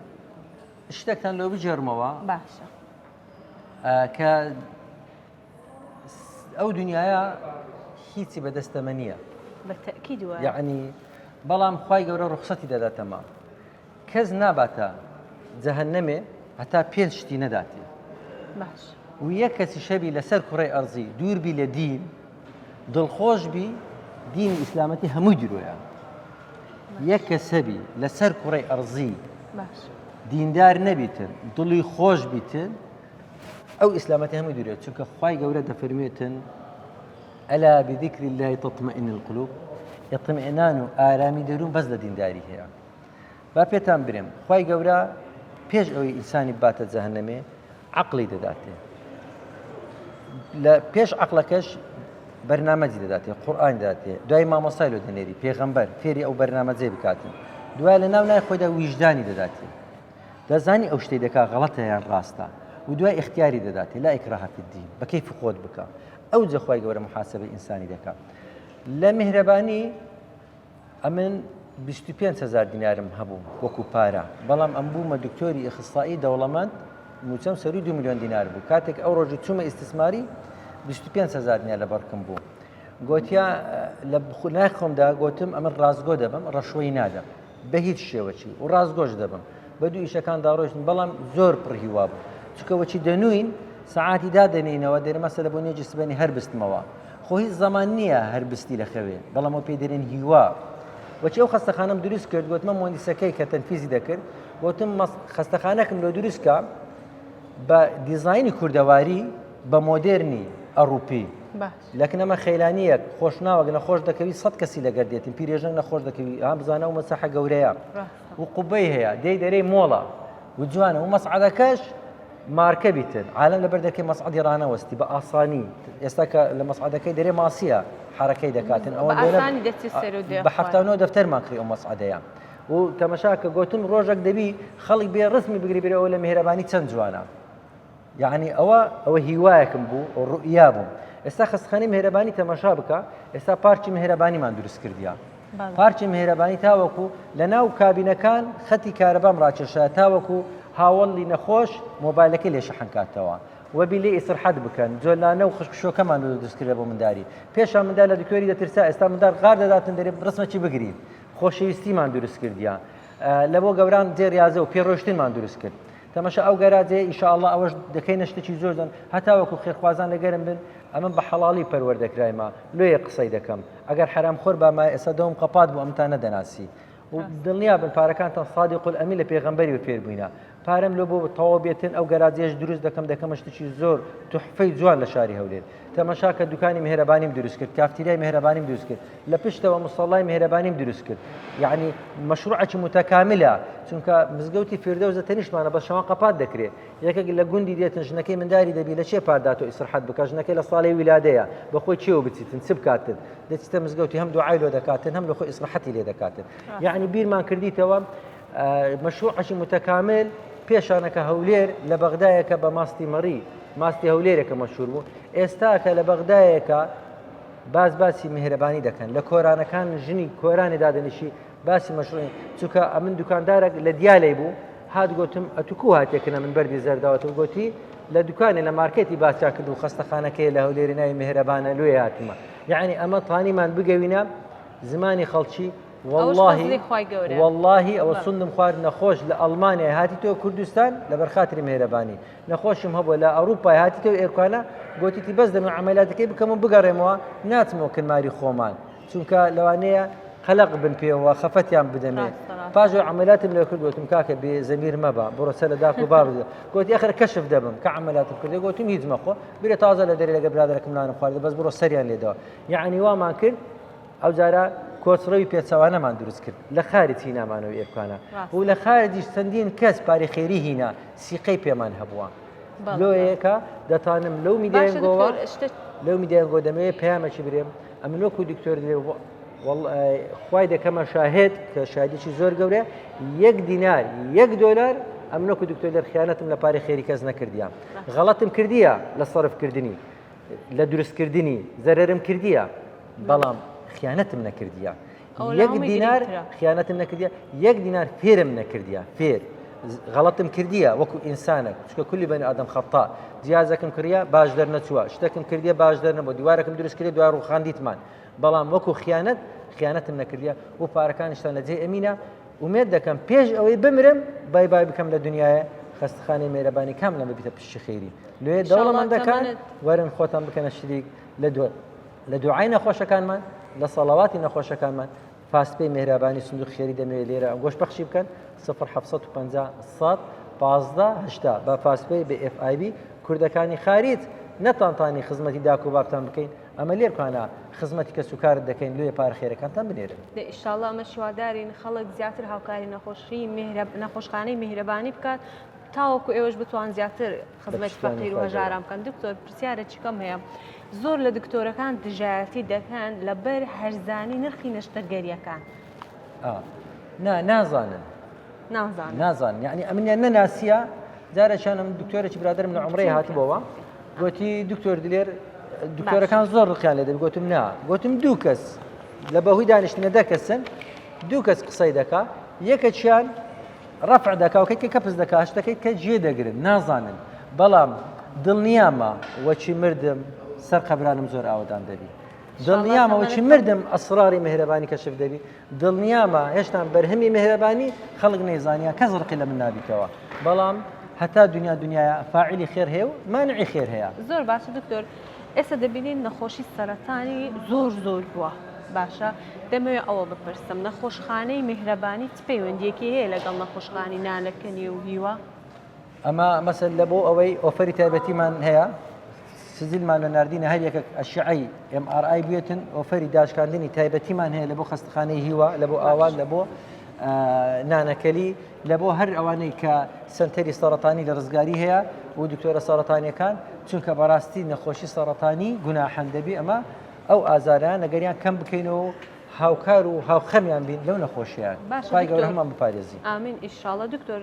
شتێکتان لۆ بگێڕمەوە باشە کە ئەو دنیاە هیچی بەدەستەمە نییە بەتەکی دووە یعنی بەڵام خی گەورە ڕوخسەتی دەداتەمە کەس ناباتە جەهەنەمێ هەتا پێنج شتی نەداتێ باش و یەک کەسی شەبی لەسەر کوڕی ئەرزی دووربی لە دین دڵخۆش بی دینی ئیسلامەتی هەمووی درۆیە یەک کەس هەبی لەسەر کوڕی ئەرزی باش دیندار نەبیتن دڵی خۆش بیتن ئەو ئیسلامەتی هەمووی درێت چونکە خوای گەورە دەفەرموێتن ئەلا بذکر الله تطمئن القلوب اطمئنان و ئارامی دەروون بەس لە دینداری هەیە با پێتان برێم خوای گەورە. پێش ئەوەی ئینسانی باتە جەهەنەمێ عەقڵی دەداتێ لە پێش عەقڵەکەش بەرنامەجی دەداتێ قورئان دەداتێ دوای مامۆستای لۆ دەنێری پێغەمبەر فێری ئەو بەرنامەجەی بکاتن دوای لە ناو نای خۆیدا ویژدانی دەداتێ دەزانی ئەو شتەی دەکا غەڵەتە یان ڕاستە و دوای ئیختیاری دەداتێ لا ئیکراهە فی الدین بە کەیفی خۆت بکە ئەو جە خوای گەورە محاسبەی ئینسانی دەکا لە میهرەبانی ئەمن 25 هزار دینارم هەبوو وەکو پارە بەڵام ئەم بوومە دکتۆری ئیخسایی دەوڵەمەند موچەم سەروی 2 میلیۆن دینار بوو کاتێک ئەو ڕۆژی چوومە ئیستیسماری 25 هزار دینار لە بەڕکم بوو گوتیا لە نای خۆمدا گوتم ئەمن ڕاستگۆ دەبم ڕەشوەی نادەم بە هیچ شێوەچی و ڕاستگۆش دەبم بە دوو ئیشەکاندا ڕۆیشتم بەڵام زۆر پڕ هیوا بوو چونکە وەچی دەنووین سەعاتی دادەنینەوە دەرێ مەسەلە بۆ نوێژی سبەینێ هەر بستمەوە خۆ هیچ زەمان نییە هەر بستی لە خەوێ بەڵام ئەو پێی دەرێن هیوا وەچی ئەو خەستەخانەم دروست کرد گوتمە مهندسەکەی کە تەنفیزی دەکرد گوتم خەستەخانەکم لۆ دروست کە بە دیزاینی کوردەواری بە مۆدێرنی ئەڕوپی لەکن ئەمە خەیلانیەک خۆشناوەک نەخۆش دەکەوی سە کەسی لەگەر دێتن پیرێژنگ نەخۆش دەکەوی ها بزانە و مەساحە گەورەیە و قوبەی هەیە دەی دەرەی مۆڵە و جوانە و مەسعدەکەش مارکە بیتن عالم لەبەر دەکەی مەسعدی ڕانەوەستی بە ئاسانی ئێستا کە لە مەسعدەکەی دەرێ ماسیە حرەکەی دەکاتن ئەوە بە 79 دەفتەرمان کڕی ئەو مەسعدەیە و تەمەشا کە گوتم ڕۆژێک دەبی خەڵک بێ ڕزمی بگری برەوە لە میهرەبانی چەند جوانە یەعنی ئەوە ئەوە هیوایەکم بوو ڕوئیا بوو ئێستا خەستخانەی مهرەبانی تەماشا بکە ئێستا پارکی مهرەبانیمان دروست کردیا پارکی مهرەبانی تاوەکو لە ناو کابینەکان خەتی کارەبام ڕاکێشا تاوەکو هاوڵی نەخۆش مۆبایلەکەی لێ شەحن کاتەوە وەبی لێ ئیسرحەت بکەن جۆلانە و خشکشۆکەمان دروست کردە بۆ منداری پێشا مندار لە دکتۆری دەترسا ئێستا مندار غار دەداتن دەرێ ڕسمەکی بگری خۆشەویستیمان دروست کردیا لە بۆ گەوران جێ ریاضە و پێڕۆشتنمان دروست کرد تەمەشا ئەو گەراجەیە ئیشاڵڵا ئەوەش دەکەینە شتێکی زۆر جوان هەتاوەکو خێرخوازان لەگەرم بن ئەمن بە حەڵاڵی پەروەردەکرایمە لۆیە قسەی دەکەم ئەگەر حەرام خۆر بامایە ئێستا دەوم قەپات بوو ئەمتان نەدەناسی و دڵنیا بن پارەکانتان صادق الامین لە پێغەمبەری و فێر بووینە پارەم لۆ بۆ تەواو بێتن ئەو گەراجەیەش دروست دەکەم دەکەمە شتێکی زۆر تحفەی جوان لە شاری هەولێر تەمەشا کە دوکانی میهرەبانیم دروست کرد کافتیریای میهرەبانیم دروست کرد لە پشتەوە مسەڵای میهرەبانیم دروست کرد یعنی مەشروعێکی متەکاملە چونکە مزگەوتی فیردەوس لە تەنیشتمانە بە شەوان قەپات دەکرێت یەکێک لە گوندی دێتن ژنەکەی منداری دەبی لە چێ پارداتۆ ئیسرحەت بکە ژنەکەی لە ساڵی ویلادەیە بەخۆی چێوە بچیتن چ بکاتن دەچیتە مزگەوتی هەم دوعای لۆ دەکاتن هەم لە خۆی ئیسرحەتی لێ دەکاتن یعنی بیرمان کردیتەوە مەشروعێکی متەکامل پێشانەکە هەولێر لە بەغدایەکە بە ماستی مەڕی ماستی هەولێرێکە مەشهور بوو ئێستاکە لە بەغدایەکە باس باسی میهرەبانی دەکەن لە کۆرانەکان ژنی کۆرانی دادەنیشی باسی مەشروعی چونکە ئەمن دوکاندارێک لە دیالەی بوو هات گوتم ئەتو کو هاتێکنە من بەردی زەرداوەتم گوتی لە دوکانێ لە مارکێتی باسیان کرد و خەستەخانەکەی لە هەولێری ناوی میهرەبانە لۆیە هاتمە یعنی ئەمە توانیمان بگەوینە زمانی خەڵکی وەڵڵاهی وەڵڵاهی ئەوە سوندم خوارد نەخۆش لە ئەڵمانیای هاتیتەوە کوردستان لەبەر خاتری مێرەبانی نەخۆشم هەبووە لە ئەوروپای هاتیتەوە ئێرکانە گۆتیتی بەس دەمە عملیاتەکەی بکەم و بگەڕێمەوە ناچمەوە کنماری خۆمان چونکە لەوانەیە قەلق بن پێوە خەفەتیان بدەمێ پاش عملیاتم لێ کرد گوتم کاکە بێ زەمیر مەبە بڕۆ سەر لە داک و باب گوتی ئەخر کەشف دەبم کە عملیاتم کرد گوتم هیچ مەخۆ برێ تازە لە دەرێ لەگە برادەرەکەم نانم خوارد بەس بڕۆ سەریان لێدەوە یعنی وامان کرد ئەوجارە کۆچڕەوی پێچەوانەمان دروست کرد لە خارج هینامانەوە ئێرکانە و لە خارجیش چەندین کەس پاری خێری هینا سیقەی پێمان هەبووە لۆیەکە دەتانم لەو میدیانگۆوە لەو میدیانگۆ دەمەوێت پەیامەکی برێم ئەمن وەکو دکتۆر درێ خوای دەکەمە شاهێت کە شادیی زۆر گەورە یەک دینار یەک دۆلار ئەمن وەکو دکتۆر دەرخیانەتم لە پارەی خێری کەس نەکردیان غەڵەتم کردیە لە سەرفکردنی لە دروستکردنی زەرەرم کردیە بەڵام خیانەتم نەکردیە یەک دینار خیانەتم نەکردیە یەک دینار فێرم نەکردیە فێر غەڵەتم کردیە وەکو ئینسانێک چکە کولی بەنی ئادەم خەتا جیازەکەم کردە باش دەرنەچووە شتێکم کردیە باش دەرنەبوو دیوارەکەم دروست کرد دوای ڕوخاندیتمان بەڵام وەکو خیانەت خیانەتم نەکردیە و پارەکانیشتان لە جێ ئەمینە ئومێد دەکەم پێش ئەوەی بمرم بای بای بکەم لە دنیاە خەستخانەی مێرەبانی کام لەمە بیتە پشتی خێری لێ دەوڵەمەندەکان وەرن خۆتان بکەنە شریک لە دوای لە دوعای نەخۆشەکانمان لە سەڵەواتی نەخۆشەکانمان فاستپێی مێرابانی سندوق خێری دەمەوێت لێرە گۆش پەخشی بکەن 0750 100 15 هەشتا بە فاستپێی بە FIB کوردەکانی خاریج نەتانتانی خزمەتی داک و بابتان بکەین. ئەمە لێرکانە خزمەتی کەس و کارت دەکەین لێ پارە خێرەکانتان بنێرن. دە ئیشاڵا ئەمەش هیوادارین خەڵک زیاتر هاوکاری نەخۆشی میهرە نەخۆشخانەی میهرەبانی بکات تاوەکو ئێوەش بتوان زیاتر خزمەتی فەقیر و هەژاران بکەن دکتۆر پرسیارێکی کەم هەیە زۆر لە دکتۆرەکان دژایەتی دەکەن لەبەر هەرزانی نرخی نەشتەرگەریەکان نا نازانن نازان نازان یعنی ئەمنیان نەناسیە جارێکیانم دکتۆرێکی برادرم لە عمرەی هاتبەوە گوتی دکتۆر دلێر دکتۆرەکان زۆر ڕقیان لێ دەبی گوتم نا گوتم دوو کەس لە بەهۆی دانیشتنە دە کەسن دوو کەس قسەی دەکا یەکەکیان ڕەفع دەکا و کە کەپس دەکا شتەکەی کە جێ دەگرن نازانن بەڵام دڵنیامە وەچی مردم سەر قەبرانم زۆر ئاوەدان دەبی دڵنیامە وەچی مردم ئەسراری مهرەبانی کەشف دەبی دڵنیامە هێشتان بەرهەمی مهرەبانی خەڵک نەیزانیا کەس ڕقی لە من نابیتەوە بەڵام هەتا دنیا دنیاە فاعلی خێر هەیە و مانعی خێر هەیە. زۆر باشە دکتۆر ئێستا دەبینین نەخۆشی سەرەتانی زۆر زۆر بووە باشە دەمەوێت ئەوە بپرسم نەخۆشخانەی میهرەبانی چ پەیوەندیەکی هەیە لەگەڵ نەخۆشخانی نانەکەنی و هیوا؟ ئەمە مەسەل لە بۆ ئەوەی offer ی تایبەتیمان هەیە سجلمان لە ناردینە هەر یەکێک ئەشعەی MRI بێتن offer ی داشکاندنی تایبەتیمان هەیە لە بۆ خەستەخانەی هیوا لە بۆ ئاوان لە بۆ نانەکەلی لە بۆ هەر ئەوانەی کە سنتەری سەرەتانی لە ڕزگاری هەیە و دکتۆرە سەرەتانیەکان چونکە بەڕاستی نەخۆشی سەرەتانی گوناحەن دەبی ئەمە ئەو ئازاران لەگەریان کەم بکەینەوە هاوکار و هاوخەمیان بین لەو نەخۆشیان خوای گەورە هەموومان بپارێزی. ئامین ئیشاڵە دکتۆر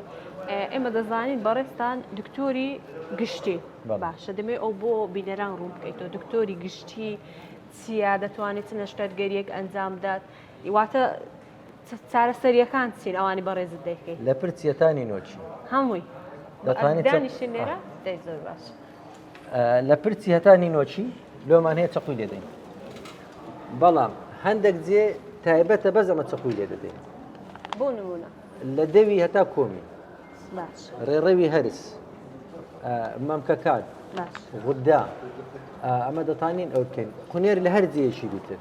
ئێمە دەزانین بەڕێزتان دکتۆری گشتی باشە دەمێ ئەو بۆ بینەران ڕوون بکەیتەوە دکتۆری گشتی چییە دەتوانێت چ نەشتەرگەریەک ئەنجام بدات واتە چارەسەریەکان چین ئەوانی بەڕێزت دەیکەیت لە پرچیەتانی نۆچی هەمووی دەتوانێت دانیشین لێرە دەی زۆر باش لە پرچی هەتا نینۆکی لۆمان هەیە چەقوی لێ دەین بەڵام هەندێک جێ تایبەتە بەس ئەمە چەقوی لێ دەدەین بۆ نمونە لە دەوی هەتا کۆمی ڕێڕەوی هەرس مەمکەکان غدا ئەمە دەتانین ئەو بکەین قونێر لە هەر جێیەکی بیتن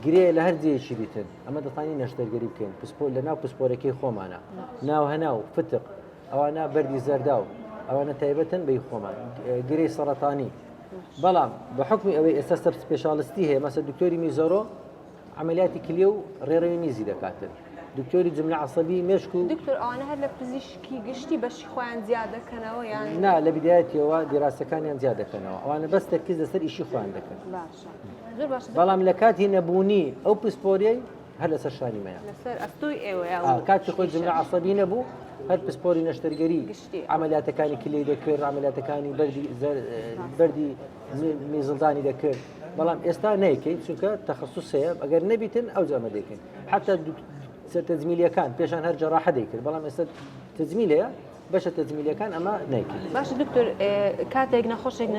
گرێ لە هەر جێیەکی بیتن ئەمە دەتانی نەشتەرگەری بکەین پسپۆر لە ناو پسپۆرەکەی خۆمانە ناو هەناو فتق ئەوانە بەردی زەرداو ئەوانە تایبەتن بەی خۆمان گرێی سەڕەتانی بەڵام بە حکمی ئەوەی ئێستا sub specialist ی هەیە مەسە دکتۆری میزەرۆ عملیاتی کلیە و ڕێڕەوی میزی دەکاتن دکتۆری جملە عسەبی مێشک و دکتۆر ئەوانە هەر لە پزیشکی گشتی بەشی خۆیان زیاد دەکەنەوە یان نا لە بدایەتیەوە دیراسەکانیان زیاد دەکەنەوە ئەوانە بەس تەرکیز لەسەر ئیشی خۆیان دەکەن باشە زۆر باشە بەڵام لە کاتی نەبوونی ئەو پسپۆریەی هەر لەسەر شانی مەیە. لەسەر ئەستۆی ئێوەیە و کاتی خۆی جملە عەسەبی نەبوو هەر پسپۆری نەشتەرگەری عەمەلیاتەکانی کلی دەکرد عەمەلیاتەکانی بەردی بەردی میزڵدانی دەکرد بەڵام ئێستا نیکەین چونکە تەخصص هەیە ئەگەر نەبیتن ئەو جامە دەکەین حتا تەجمیلیەکان پێشان هەر جەراحە دەیکرد بەڵام ئێستا تەجمیل هەیە بەشە تەجمیلیەکان ئەمە نیکەین باشە دکتۆر کاتێک نەخۆشێک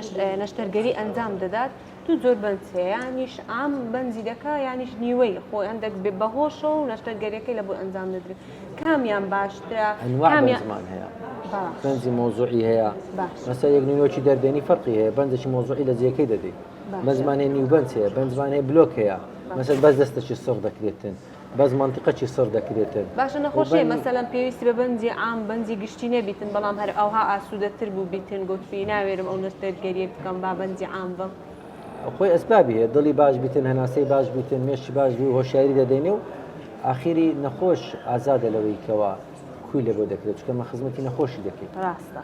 نەشتەرگەری ئەنجام دەدات دوو جۆر بەنج هەیە یانیش عام بەنجی دەکا یانیش نیوەی خۆی هەندێک بێ بەهۆشە و نەشتەرگەریەکەی لە بۆ ئەنجام دەدرێت کامیان باشترە ئەنواع بەنجمان هەیە بەنجی مۆزوعی هەیە مەسە یەک نینۆکی دەردێنی فەرقی هەیە بەنجێکی مۆزوعی لە جێەکەی دەدەی بەنجمان هەیە نیو بەنج هەیە بەنجمان هەیە بلۆک هەیە مەسەر بەس دەستەکی سڕ دەکرێتن بەس مەنتیقەکی سڕ دەکرێتن. باشە نەخۆشی هەیە مەسەلەن پێویستی بە بەنجی عام بەنجی گشتی نەبیتن بەڵام هەر ئەوها ئاسوودەتر بوو بیتن گۆتبی ناوێرم ئەو نەشتەرگەریە بکەم با بەنجی عام بم. خۆی ئەسبابی هەیە دڵی باش بیتن هەناسەی باش بیتن مێشکی باش بی و هۆشیاری دەدەینێ و ئاخیری نەخۆش ئازادە لەوەی کەوا کوی لە بۆ دەکرێت چونکە مە خزمەتی نەخۆشی دەکەین. ڕاستە.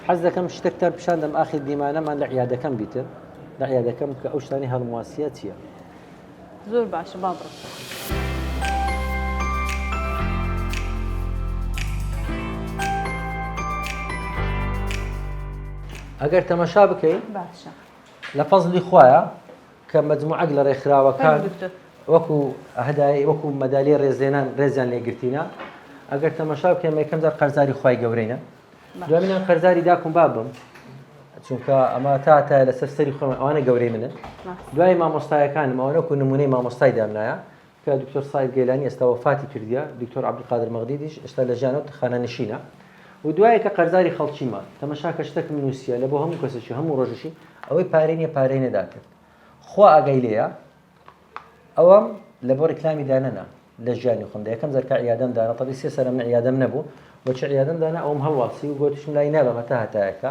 حەز دەکەم شتێکتان پیشان دەم ئاخیر دیمانەمان لە عیادەکەم بیتن لە عیادەکەم کە ئەو شتانی هەڵمواسیە چییە؟ زۆر باشە با بڕۆین. ئەگەر تەمەشا بکەی باشە لە فەزلی خوایە کە مەجموعەک لە ڕێکخراوەکان وەکو هەدای وەکو مەدالی ڕێزێنان ڕێزیان لێگرتینە ئەگەر تەمەشا بکەین یەکەم جار قەرزاری خوای گەورەینە دوامینان قەرزاری داکم بابم چونکە ئەمە تا تا لەسەر سەری خۆم ئەوانە گەورەی منن دوای مامۆستایەکانم ئەوانە وەکو نمونەی مامۆستای دامنایە کە دکتۆر سایب گەیلانی ئێستا وەفاتی کردیە دکتۆر عەبدولقادر مەغدیدیش ئێستا لە ژیانەوە خانەنشینە و دوای کە قەرزاری خەڵکیمە تەمەشا کە شتێکم نووسیە لە بۆ هەموو کەسێکی هەموو ڕۆژێکی ئەوەی پارەی نییە پارەی نەداکرد خوا ئاگای لێیە ئەوەم لە بۆ ڕیکلامی دانەنا لە ژیانی خۆمدا یەکەم جار کە عیادەم دانا تەبی سێ سەرە من عیادەم نەبوو وەچ عیادەم دانا ئەوم هەڵواسی و گۆتیشم لای نابەم هەتا هەتایەکە.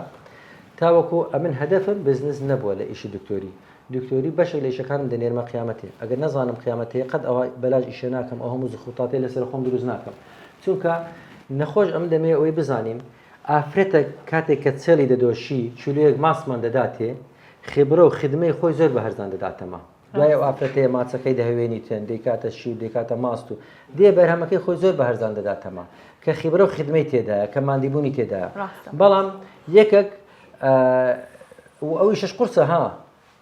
تاوەکو ئەمن هەدەفم بزنس نەبووە لە ئیشی دکتۆری دکتۆری بەشێک لە ئیشەکانم دەنێرمە قیامەتێ ئەگەر نەزانم قیامەت هەیە قەت ئەوە بەلاش ئیشە ناکەم ئەو هەموو زخوتاتەی لەسەر خۆم دروست ناکەم چونکە نەخۆش ئەم دەمەوێ ئەوەی بزانین ئافرەتە کاتێک کە چێڵی دەدۆشی کیلۆیەک ماستمان دەداتێ خبرە و خدمەی خۆی زۆر بە هەرزان دەداتەمە دوای ئەو ئافرەتەیە ماچەکەی دەهوێنیتن دەیکاتە شیر دەیکاتە ماست و دێ بەرهەمەکەی خۆی زۆر بە هەرزان دەداتەمە کە خیبرە و خدمەی تێدایە کە ماندیبوونی تێدایە بەڵام یەکێک و ئەو ئیشش قورسە ها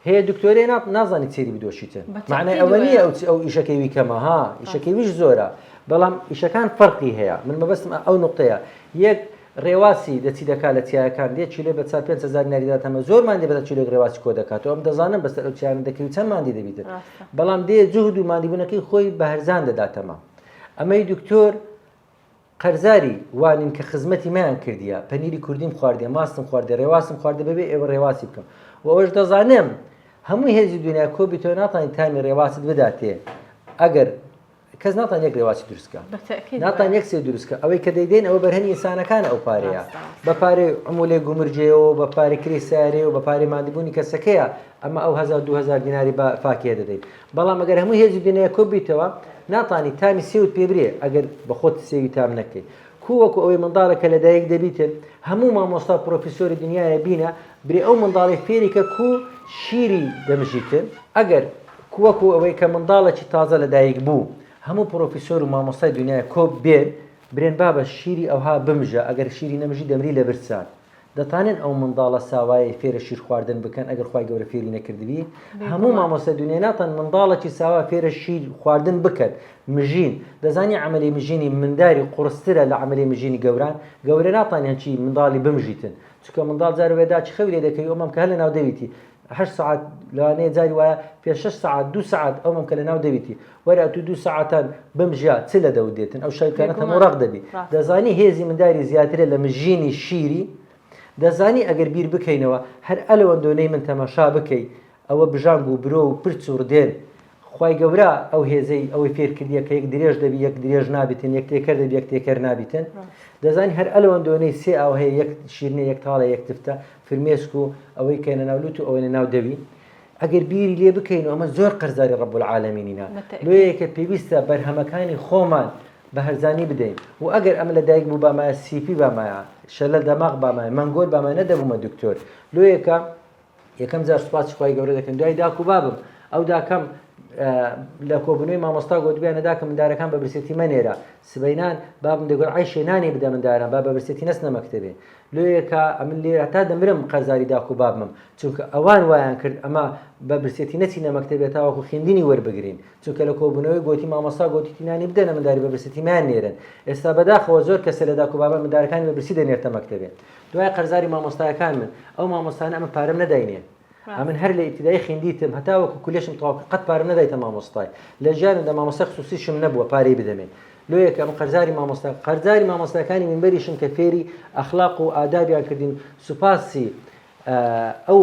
هەیە دکتۆرێ نازانی چێری بدۆشیتن معنای ئەوە نییە ئەو ئەو ئیشەکەی وی کەمە ها ئیشەکەی ویش زۆرە بەڵام ئیشەکان فەرقی هەیە من مەبەستم ئەو نقطەیە یەک ڕێواسی دەچی دەکا لە چیایەکان دێ کیلۆی بە چار 5000 دیناری دەداتەمە زۆر ماندی بەتە کیلۆێک ڕێواسی کۆ دەکاتەوە ئەم دەزانم بەسەر ئەو چیانە دەکەوی چەند ماندی دەبیتن بەڵام دێ جوهد و ماندیبوونەکەی خۆی بە هەرزان دەداتەمە ئەمەی دکتۆر قەرزاری وانین کە خزمەتی مەیان کردیە پەنیری کوردیم خواردیە ماستم خواردیە ڕێواسم خواردە بەبێ ئێوە ڕێواسی بکەم و ئەوەش دەزانم هەموو هێزی دنیا کۆبی تۆ ناتوانانی تامی ڕێواست بداتێ ئەگەر کەس ناتوانێت یەک ڕێواسی دروستکە ناتوانێت یەک سێ دروستکە ئەوەی کە دەیدەین ئەوە بەرهەمی ئینسانەکان ئەو پارەیە بە پارەی عمولێ گومرجەیەوە بە پارەی کرێی سارێ و بە پارەی مادیبوونی کەسەکەیە ئەمە ئەو 1000 2000 دیناری بە فاکەیە دەدەین بەڵام ئەگەر هەموو هێزی دنیا کۆ بیتەوە ناتانی تامی سێوت پێ برێ ئەگەر بە خۆت سێوی تام نەکەی کو وەکو ئەوەی منداڵە کە لەدایک دەبیتن هەموو مامۆستا پرۆفیسۆری دنیاە بینە برێ ئەو منداڵی فێری کە کو شیری دەمژیتن ئەگەر کو وەکو ئەوەی کە منداڵێکی تازە لەدایک بوو هەموو پرۆفیسۆر و مامۆستای دنیای کۆ بێن برێن بابە شیری ئەوها بمژە ئەگەر شیری نەمژی دەمری لە برسان دەتانن ئەو منداڵە ساوایەی فێرە شیر خواردن بکەن ئەگەر خوای گەورە فێری نەکردبی هەموو مامۆستا دنیا ناتان منداڵێکی ساوا فێرە شیر خواردن بکەن مژین دەزانی عملی مژینی منداری قورسترە لە عملی مژینی گەوران گەورە ناتانی هەچی منداڵی بمژیتن چونکە منداڵ جار وێدا چی خەوی لێ دەکەوی ئەو مەمکە هەر لە ناو دەویتی هەشت سەعات لەوانەیە جاری وایە پێ شەش سەعات دوو سەعات ئەو مەمکە لە ناو دەویتی وەرە ئەتوو دوو سەعاتان بمژە چ لە دەوت دێتن ئەو شایکانە هەموو ڕەق دەبی دەزانی هێزی منداری زیاترە لە مژینی شیری دەزانی ئەگەر بیر بکەینەوە هەر ئەلەوەندۆنەی من تەماشا بکەی ئەوە بژانگ و برۆ و پرچ و ڕدێن خوای گەورە ئەو هێزەی ئەوەی فێر کردیە کە یەک درێژ دەبی یەک درێژ نابیتن یەک تێکەر دەبی یەک تێکەر نابیتن دەزانی هەر ئەلەوەندۆنەی سێ ئاو هەیە یەک شیرنە یەک تاڵە یەک تفتە فرمێسک و ئەوەی کە لەناو لوت و ئەوەی لەناو دەوی ئەگەر بیری لێ بکەین و ئەمە زۆر قەرزاری ڕەب العالمینینە لۆیە کە پێویستە بەرهەمەکانی خۆمان بە هەرزانی بدەین و ئەگەر ئەمە لە دایک بوو بامایە سیپی بامایە شەلە دەماغ بامایە مەنگۆل بامایە نەدەبوومە دکتۆر لۆیەکە یەکەم جار سوپاسی خوای گەورە دەکەن دوای داک و بابم ئەو داکەم لە کۆبنەوەی مامۆستا گۆتبیانە داکە مندارەکان بە برسێتی مەنێرە سبەینان بابم دەگوت عیشێ نانی بدە منداران با بە برسێتی نەچنە مەکتەبێ لۆیەکە ئەمن لێ هەتا دەمرم قەرزاری داک و بابمم چونکە ئەوان وایان کرد ئەمە بە برسێتی نەچینە مەکتەبێ تاوەکو خوێندنی وەربگرین چونکە لە کۆبوونەوەی گۆتی مامۆستا گۆتیتی نانی بدەنە منداری بە برسێتی مایان نێرن ئێستا بەداخەوە زۆر کەسە لە داک و بابان مندارەکانی بە برسی دەنێرتە مەکتەبێ دوای قەرزاری مامۆستایەکان من ئەو مامۆستانە ئەمە پارەم نەداینێ ئەمن هەر لە ئیبتیدایی خیندیتم هەتا وەکو کولێشم تەواو کرد قەت پارەم نەدایتە مامۆستای لە ژیانمدا مامۆستای خسوسیشم نەبووە پارەی بدەمێ لۆیە کە ئەم قەرزاری مامۆستا قەرزاری مامۆستاکانی منبەریشم کە فێری ئەخلاق و ئادابیان کردین سوپاسی ئەو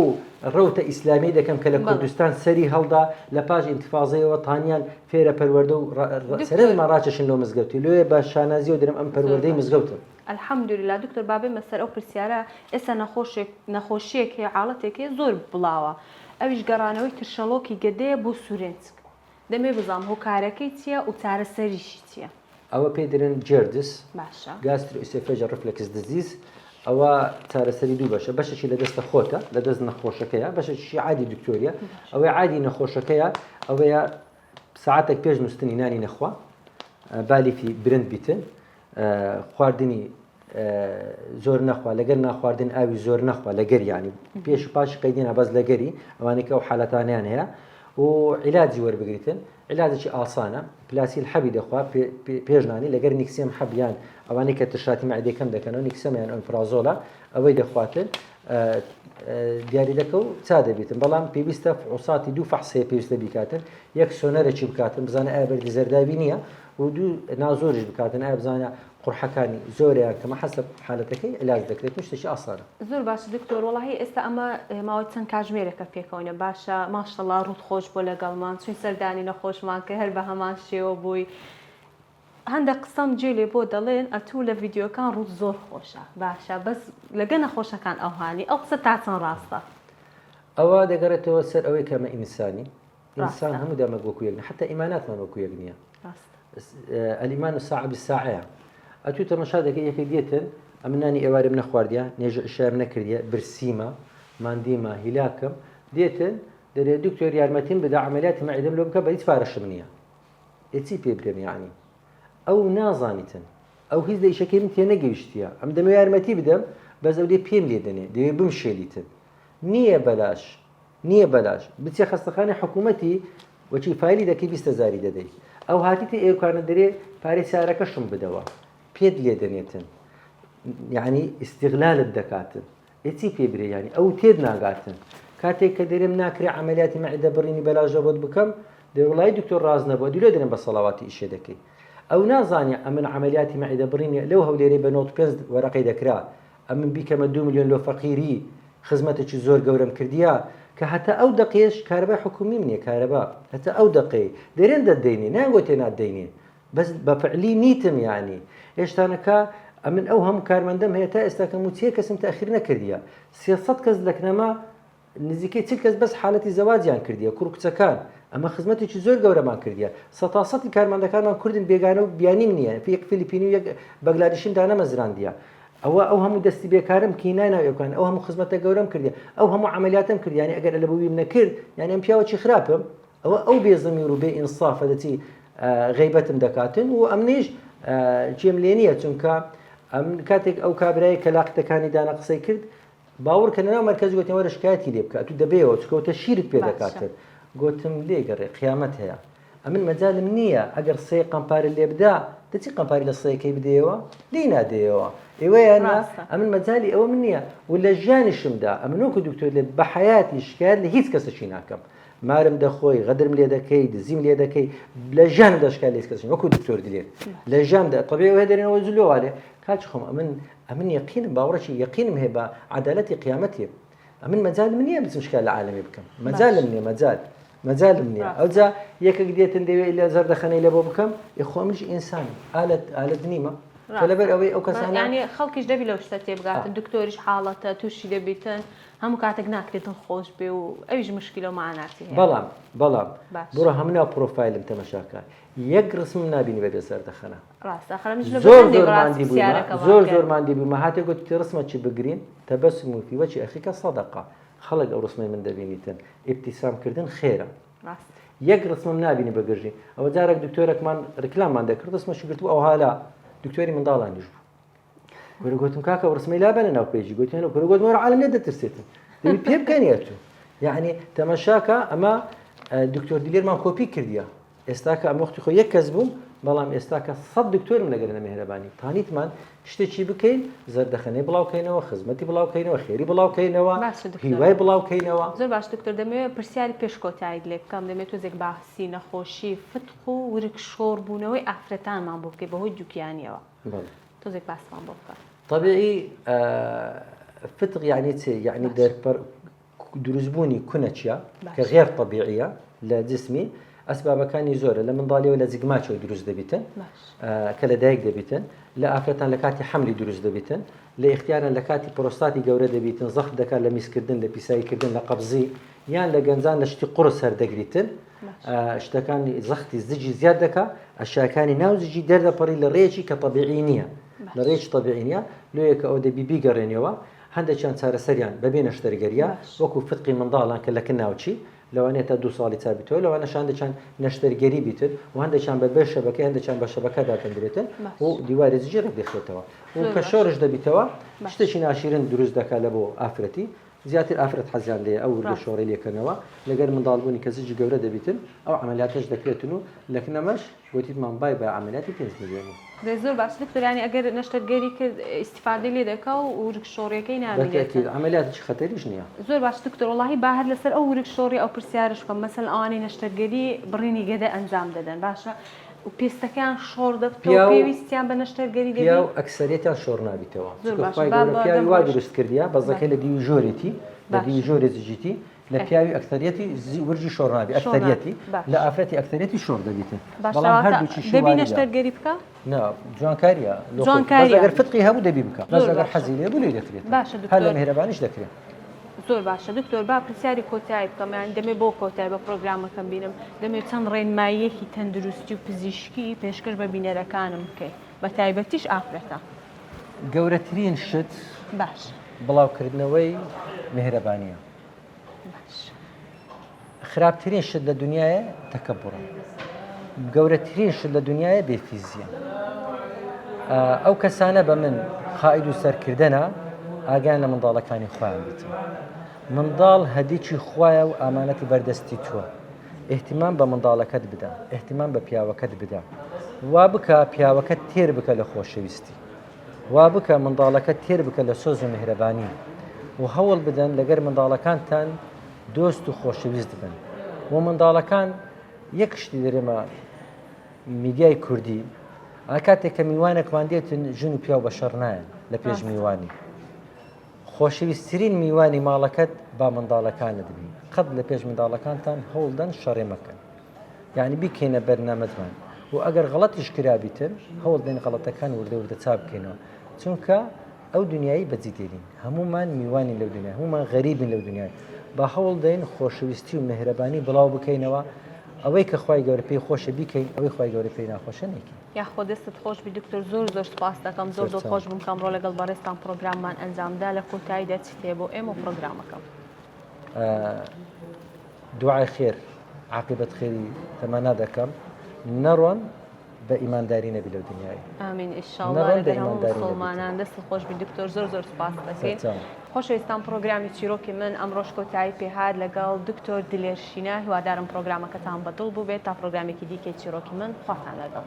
ڕەوتە ئیسلامی دەکەم کە لە کوردستان سەری هەڵدا لە پاش ئینتفازەیەوە تانیان فێرە پەروەردە و سەرمان ڕاچەشن لۆ مزگەوتی لۆیە بە شانازیەوە درم ئەم پەروەردەی مزگەوتم. الحمدللە دکتۆر با بێمە سەر ئەو پرسیارە ئێستا نەخۆشێک نەخۆشیەک هەیە عاڵەتێک هەیە زۆر بڵاوە ئەویش گەڕانەوەی ترشەڵۆکی گەدەیە بۆ سورێنچک دەمەوێ بزانم هۆکارەکەی چیە و چارەسەریشی چیە؟ ئەوە پێی دەرێن GERD باشە. Gastroesophageal Reflux Disease، ئەوە چارەسەری دوو بەشە بەشێکی لە دەستە خۆتە لە دەست نەخۆشەکەیە بەشێکیشی عادی دکتۆریە ئەوەی عادی نەخۆشەکەیە ئەوەیە ساعتێک پێش نووستنی نانی نەخوا بالیفی برند بیتن خواردنی زۆر نەخوا لەگەر ناخواردن ئاوی زۆر نەخوا لەگەر ینی پێش و پاشی قەیدینا بەس لەگەری ئەوانەی کە ئەو حالەتانیان هەیە و عیلاجی وەربگریتن عیلاجێکی ئاسانە پلاسیل حەبی دەخوا پێشنانی لەگەر نیکسێم حەبیان ئەوانەی کە ترشاتی مەعدەکەم دەکەنەوە نیکسەمیان ئۆمپرازۆلە ئەوەی دەخواتن دیاری دەکە و چا دەبیتن بەڵام پێویستە فحوساتی دوو فەحسەیە پێویستە بیکاتن یەک سۆنەرەکی بکاتن بزانە ئایا بەردی زەرداوی نییە و دوو نازۆریش بکاتن ئایا بزانە قورحەکانی زۆرە یان کەمە حەسەب حالەتەکەی عیلاج دەکرێت و شتێکی ئاسانە. زۆر باشە دکتۆر وەڵاهی ئێستا ئەمە ماوەی چەند کاژمێرێکە پێکەوەینە باشە ماشەڵا ڕووت خۆش بووە لەگەڵمان چووین سەردانی نەخۆشمان کرد هەر بە هەمان شێوە بووی. هەندە قسەم جێ لێ بۆ دەڵێن ئەتوو لە ڤیدیۆکان ڕووت زۆر خۆشە باشە بەس لەگە نەخۆشەکان ئەوهانی ئەو قسە تا چەند ڕاستە؟ ئەوە دەگەڕێتەوە سەر ئەوەی کە ئەمە ئینسانی ئینسان هەموو دەمەک وەکو یەک حتا ئیماناتمان وەکو یەک نییە الإيمان الساعة بالساعة ئەتوو تەمەشا دەکەی یەکێک دێتن ئەمن نانی ئێوارم نەخواردیە نێژە عشایم نەکردیە برسیمە ماندیمە هیلاکم دێتن دەرێ دکتۆر یارمەتیم بدە عملیاتی مەعیدەم لۆ بکە بە هیچ پارەشم نییە ئێ چی پێ برێم یەعنی ئەو نازانیتن ئەو هیچ لە ئیشەکەی من تێنەگەیشتیە ئەم دەمەوێ یارمەتی بدەم بەس ئەو دێ پێم لێ دەنێ دەوێ بمشێلیتن نییە بەلاش نییە بەلاش بچێ خەستەخانەی حکوومەتی وەچی فایلی دەکەی 20 هزاری دەدەی ئەو هاتیتە ئێوکانە دەرێ پارەی سارەکەشم بدەوە پێت لێ دەنێتن یعنی ئیسیغلالت دەکاتن ئێ چی پێ برێ یانی ئەو تێت ناگاتن کاتێک کە دەرێم ناکرێ عەمەلیاتی مەعیدە بڕینی بەلاش لە بۆت بکەم دەێ وڵی دکتۆر ڕاست نەبووە دوولێ دەرێم بە سەڵاواتی ئیشێ دەکەی ئەو نازانێ ئەمن عەمەلیاتی مەعیدە بڕینی لەو هەولێرەی بە 95 وەرەقەی دەکرا ئەمن بیکەمە دو میلیۆن لۆ فەقیری خزمەتێکی زۆر گەورەم کردیە کە هەتا ئەو دەقێش کارەبای حکومیم نییە کارەبا هەتا ئەو دەقەی دەرێن دەدەینێ نانگۆتێ نادەینێ بەس بە فعلی نیتم یانی هێشتانەکە ئەمن ئەو هەموو کارمەندەم هەیە تا ئێستا کە موچەیە کەسم تاخیر نەکردیە 300 کەس لەکنەما نزیکەی 40 کەس بەس حالەتی زەواجیان کردیە کوڕ کچەکان ئەمە خزمەتێکی زۆر گەورەمان کردیە سەتا سەتی کارمەندەکانمان کوردن بێگانە و بیانیم نییە یەک فلیپینی و یەک بەگلادیشیم دانەمەزراندیە ئەوە ئەو هەموو دەستی بێکارم کی ناو ئێوکان ئەو هەموو خزمەتە گەورەم کردیە ئەو هەموو عملیاتم کرد یانی ئەگەر لە بوویم نەکرد یانی ئەم پیاوەکی خراپم ئەوە ئەو بێ زەمیر و بێ ئینسافە دەچی غەیبەتم دەکاتن و ئەمنیش گوێم لێ نییە چونکە ئەم کاتێک ئەو کابرای کە لاقتەکانی دانا قسەی کرد باوەڕ کە لەناو مەرکەز گوتم وەرە شکایەتی لێ بکە تو دەبێەوە چکەوتە شیرت پێ دەکاتن گوتم لێگەڕێ قیامەت هەیە ئەمن مەجالم نییە ئەگەر سێ قەمپارە لێ بدا دەچی قەمپاری لە سێکەی بدەیەوە لێی نادەیەوە ئێوەیان ئەمن مەجالی ئەوە من نییە و لە ژیانیشمدا ئەمن وەکو دکتۆر لێ بە حیاتی شکایەت لە هیچ کەسێکی ناکەم مارم دەخۆی غەدرم لێ دەکەی دزیم لێ دەکەی لە ژیانمدا شکایەت لە هیچ کەس وەکو دکتۆر دلێر لە ژیاندا طبیعی وە دەرێنەوە زلۆوالێ کاچ خۆم ئەمن ئەمن یەقینم باوەڕێکی یەقینم هەیە بە عەدالەتی قیامەتی ئەمن مەجالم نییە بچم شکایەت لە عالەمی بکەم مەجالم نییە مەجال مەجالم نییە ئەوجا یەکێک دێتن دەوێ لە زەردەخەنەی لە بۆ بکەم یخۆ منیش ئینسان ئالەت ئالەت نیمە لەبەر ئەوەی ئەو کەسانە یانی خەڵکیش دەبی لەو شتە تێبگاتن دکتۆریش حاڵەتە تووشی دەبیتن هەموو کاتێک ناکرێت دڵ خۆش بێ و ئەویش مشکیلە و مەعاناتی هەیە. بەڵام بەڵام باش. بڕۆ هەموو ناو پرۆفایلم تەمەشاکە یەک ڕسمم نابینی بەبێ زەردەخەنە. ڕاستە ئەخر ئەمنیش لە زۆر بەرهەندێک زۆر ڕاست ماندی بوویمە پرسیارەکەمان زۆر کرد. زۆر ماندی بوویمە هاتێ گوتتی ڕسمە چی بگرین تبسم فی وجه اخیک صدقە خەڵک ئەو ڕسمەی من دەبینیتن ئیبتیسام کردن خێرە. ڕاست. یەک ڕسمم نابینی بە گرژی ئەوە جارێک دکتۆرەکمان ڕیکلاممان دەکرد ڕسمەشی گرتبوو ئەوها لا دکتۆری منداڵانیش بوو. کورە گوتم کاکە ئەو ڕسمەی لابەنە ناو page ی گوتیان کورە گوتم وەرە عالم لێ دەترسێتن دەبی پێ بکەنیە تو یعنی تەمەشاکە ئەمە دکتۆر دلێرمان کۆپی کردیە ئێستا کە ئەم وەختی خۆ یەک کەس بووم بەڵام ئێستا کە سەد دکتۆرم لەگەر لە مهرەبانی تانیتمان شتێکی بکەین زەردەخەنەی بڵاوکەینەوە خزمەتی بڵاوکەینەوە خێری بڵاوکەینەوە هیوای بڵاوکەینەوە زۆر باش دکتۆر دەمەوێت پرسیاری پێش کۆتاییت لێ بکەم دەمێت تۆزێک باسی نەخۆشی فتق و ورگ شۆڕ بوونەوەی ئافرەتانمان بۆ بکەی بەهۆی دووگیانیەوە بەڵێ. تۆزێک باسمان بۆ بکە. طبیعی فتق یعنی چ یعنی دەرپەر دروستبوونی کونەچیە کە غێر طبیعیە لە جسمی ئەسبابەکانی زۆرە لە منداڵیەوە لە زگماچەوە دروست دەبیتن کە لە دایک دەبیتن لە ئافرەتان لە کاتی حملی دروست دەبیتن لە ئیختیاران لە کاتی پرۆستاتی گەورە دەبیتن زەخت دەکات لە میزکردن لە پیساییکردن لە قەبزی یان لە گەنجان لە شتی قوڕس هەردەگریتن شتەکانی زەختی زجی زیاد دەکا ئەشیاکانی ناو زجی دەردەپەڕی لە ڕێیەکی کە تەبیعی نییە لە ڕێیەکی تەبیعی نییە لۆیە کە ئەو دەبی بیگەڕێنەوە هەندێکیان چارەسەریان بەبێ نەشتەرگەریە وەکو فتقی منداڵان کە لە کن ناوچی لەوانەیە تا دوو ساڵی چا بیتەوە لەوانەش هەندێکیان نەشتەرگەری بیتن و هەندێکیان بە بێ شەبەکە هەندێکیان بە شەبەکە دادەندرێتن و دیواری زجی ڕێک دەخرێتەوە و کە شۆرش دەبیتەوە شتێکی ناشیرن دروست دەکات لە بۆ ئافرەتی زیاتر ئافرەت حەزیان لێیە ئەو وردە شۆڕەی لێکەنەوە لەگەر منداڵ بوونی کە زجی گەورە دەبیتن ئەو عەمەلیاتەش دەکرێتن و لەکنەمەش گۆتیتمان بای بای عەمەلیاتی پێنج ملیۆنی. دەی زۆر باشە دکتۆر یانی ئەگەر نەشتەرگەری کرد ئیستیفادەی لێ دەکا و ورگ شۆڕیەکەی نامینێتن. بەتەئکید عەمەلیاتێکی خەتەریش نیە. زۆر باشە دکتۆر وەڵاهی با هەر لەسەر ئەو ورگ شۆڕی ئەو پرسیارەش بکەم مەسەلەن ئەوانەی نەشتەرگەری بڕینی گەدە ئەنجام دەدەن باشە پێستەکەیان شۆڕ دەبتەوە پیاو پێویستیان بە نەشتەرگەری دەبی؟ پیاو ئەکسەریەتیان شۆڕ نابیتەوە زۆر چونکە باشە خوای با گەورە بە پیاوی دەم وا ڕۆیشت دروست کردیە بەزەکەی بەڵێ لە دیوی ژۆرێتی لە دیوی باشە ژۆرێ زجیتی. لە پیاوی ئەکتەریەتی ورجی شۆڕ نابی ئەکتەریەتی لە ئافرەتی ئەکتەریەتی شۆڕ دەبیتن بەڵام هەردووکی دەبی نەشتەرگەری بکە نا جوانکاریە جوانکاری ئەگەر فتقی هەبوو دەبی بکە بەس ئەگەر حەزی لێ بوو لێی دەکرێت باشە هەر لە میهرەبانیش دەکرێت زۆر باشە دکتۆر با پرسیاری کۆتایی بکەم یان دەمێ بۆ کۆتای بە پرۆگرامەکەم بینم دەمێ چەند ڕێنماییەکی تەندروستی و پزیشکی پێشکەش بە بینەرەکانم بکەیت بە تایبەتیش ئافرەتە گەورەترین شت باش بڵاوکردنەوەی میهرەبانیە باش خراپترین شت لە دنیاە تەکەبڕە گەورەترین شت لە دنیاە بێفیزیە ئەو کەسانە بە من قائید و سەرکردەنە ئاگیان لە منداڵەکانی خۆیان بیتن منداڵ هەدیکی خوایە و ئامانەتی بەردەستی تۆ احتیمان بە منداڵەکەت بدە احتیمان بە پیاوەکەت بدە وا بکە پیاوەکەت تێر بکە لە خۆشەویستی وا بکە منداڵەکەت تێر بکە لە سۆز و میهرەبانی و هەوڵ بدەن لەگەر منداڵەکانتان دۆست و خۆشەویست بن و منداڵەکان یەک شتی دەرێمە میدیای کوردی ئاکاتێک کە میوانێکمان دێتن ژن و پیاو بە شەڕ نایەن لە پێش میوانی خۆشەویستترین میوانی ماڵەکەت با منداڵەکانت بی قەت لە پێش منداڵەکانتان هەوڵدەن شەڕێ مەکەن یعنی بیکەینە بەرنامەتمان و ئەگەر غەڵەتیش کرابیتن هەوڵ دەین غەڵەتەکان وردە وردە چاک بکەینەوە چونکە ئەو دنیایی بەجی دێرین هەمومان میوانین لەو دنیا هەمومان غەریبین لەو دنیای با هەوڵ دەین خۆشەویستی و مهرەبانی بڵاو بکەینەوە ئەوەی کە خوای گەورە پێی خۆشە بیکەین ئەوەی خوای گەورە پێی ناخۆشە نەیکەین. یاخوا دەستت خۆش بی دکتۆر زۆر زۆر سوپاست دەکەم زۆر دڵخۆش بووم کە ئەمڕۆ لەگەڵ بەڕێزتان پڕۆگراممان ئەنجامدا لە کۆتاییدا چیت هەیە بۆ ئێمە و پڕۆگرامەکەم؟ دوعای خێر عاقبەت خێری تەمەنا دەکەم نەڕۆن بە ئیمانداری نەبی لەو دنیای ئامین ئیشاڵڵا لەگەر هەموو موسڵمانان دەست خۆش بی دکتۆر زۆر زۆر سوپاس دەکەین خۆشەویستان پرۆگرامی چیرۆکی من ئەمڕۆش کۆتایی پێهات لەگەڵ دکتۆر دلێر شینە هیوادارم پرۆگرامەکەتان بەدڵ بووبێت تا پرۆگرامێکی دیکەی چیرۆکی من خواتان لەگەڵ.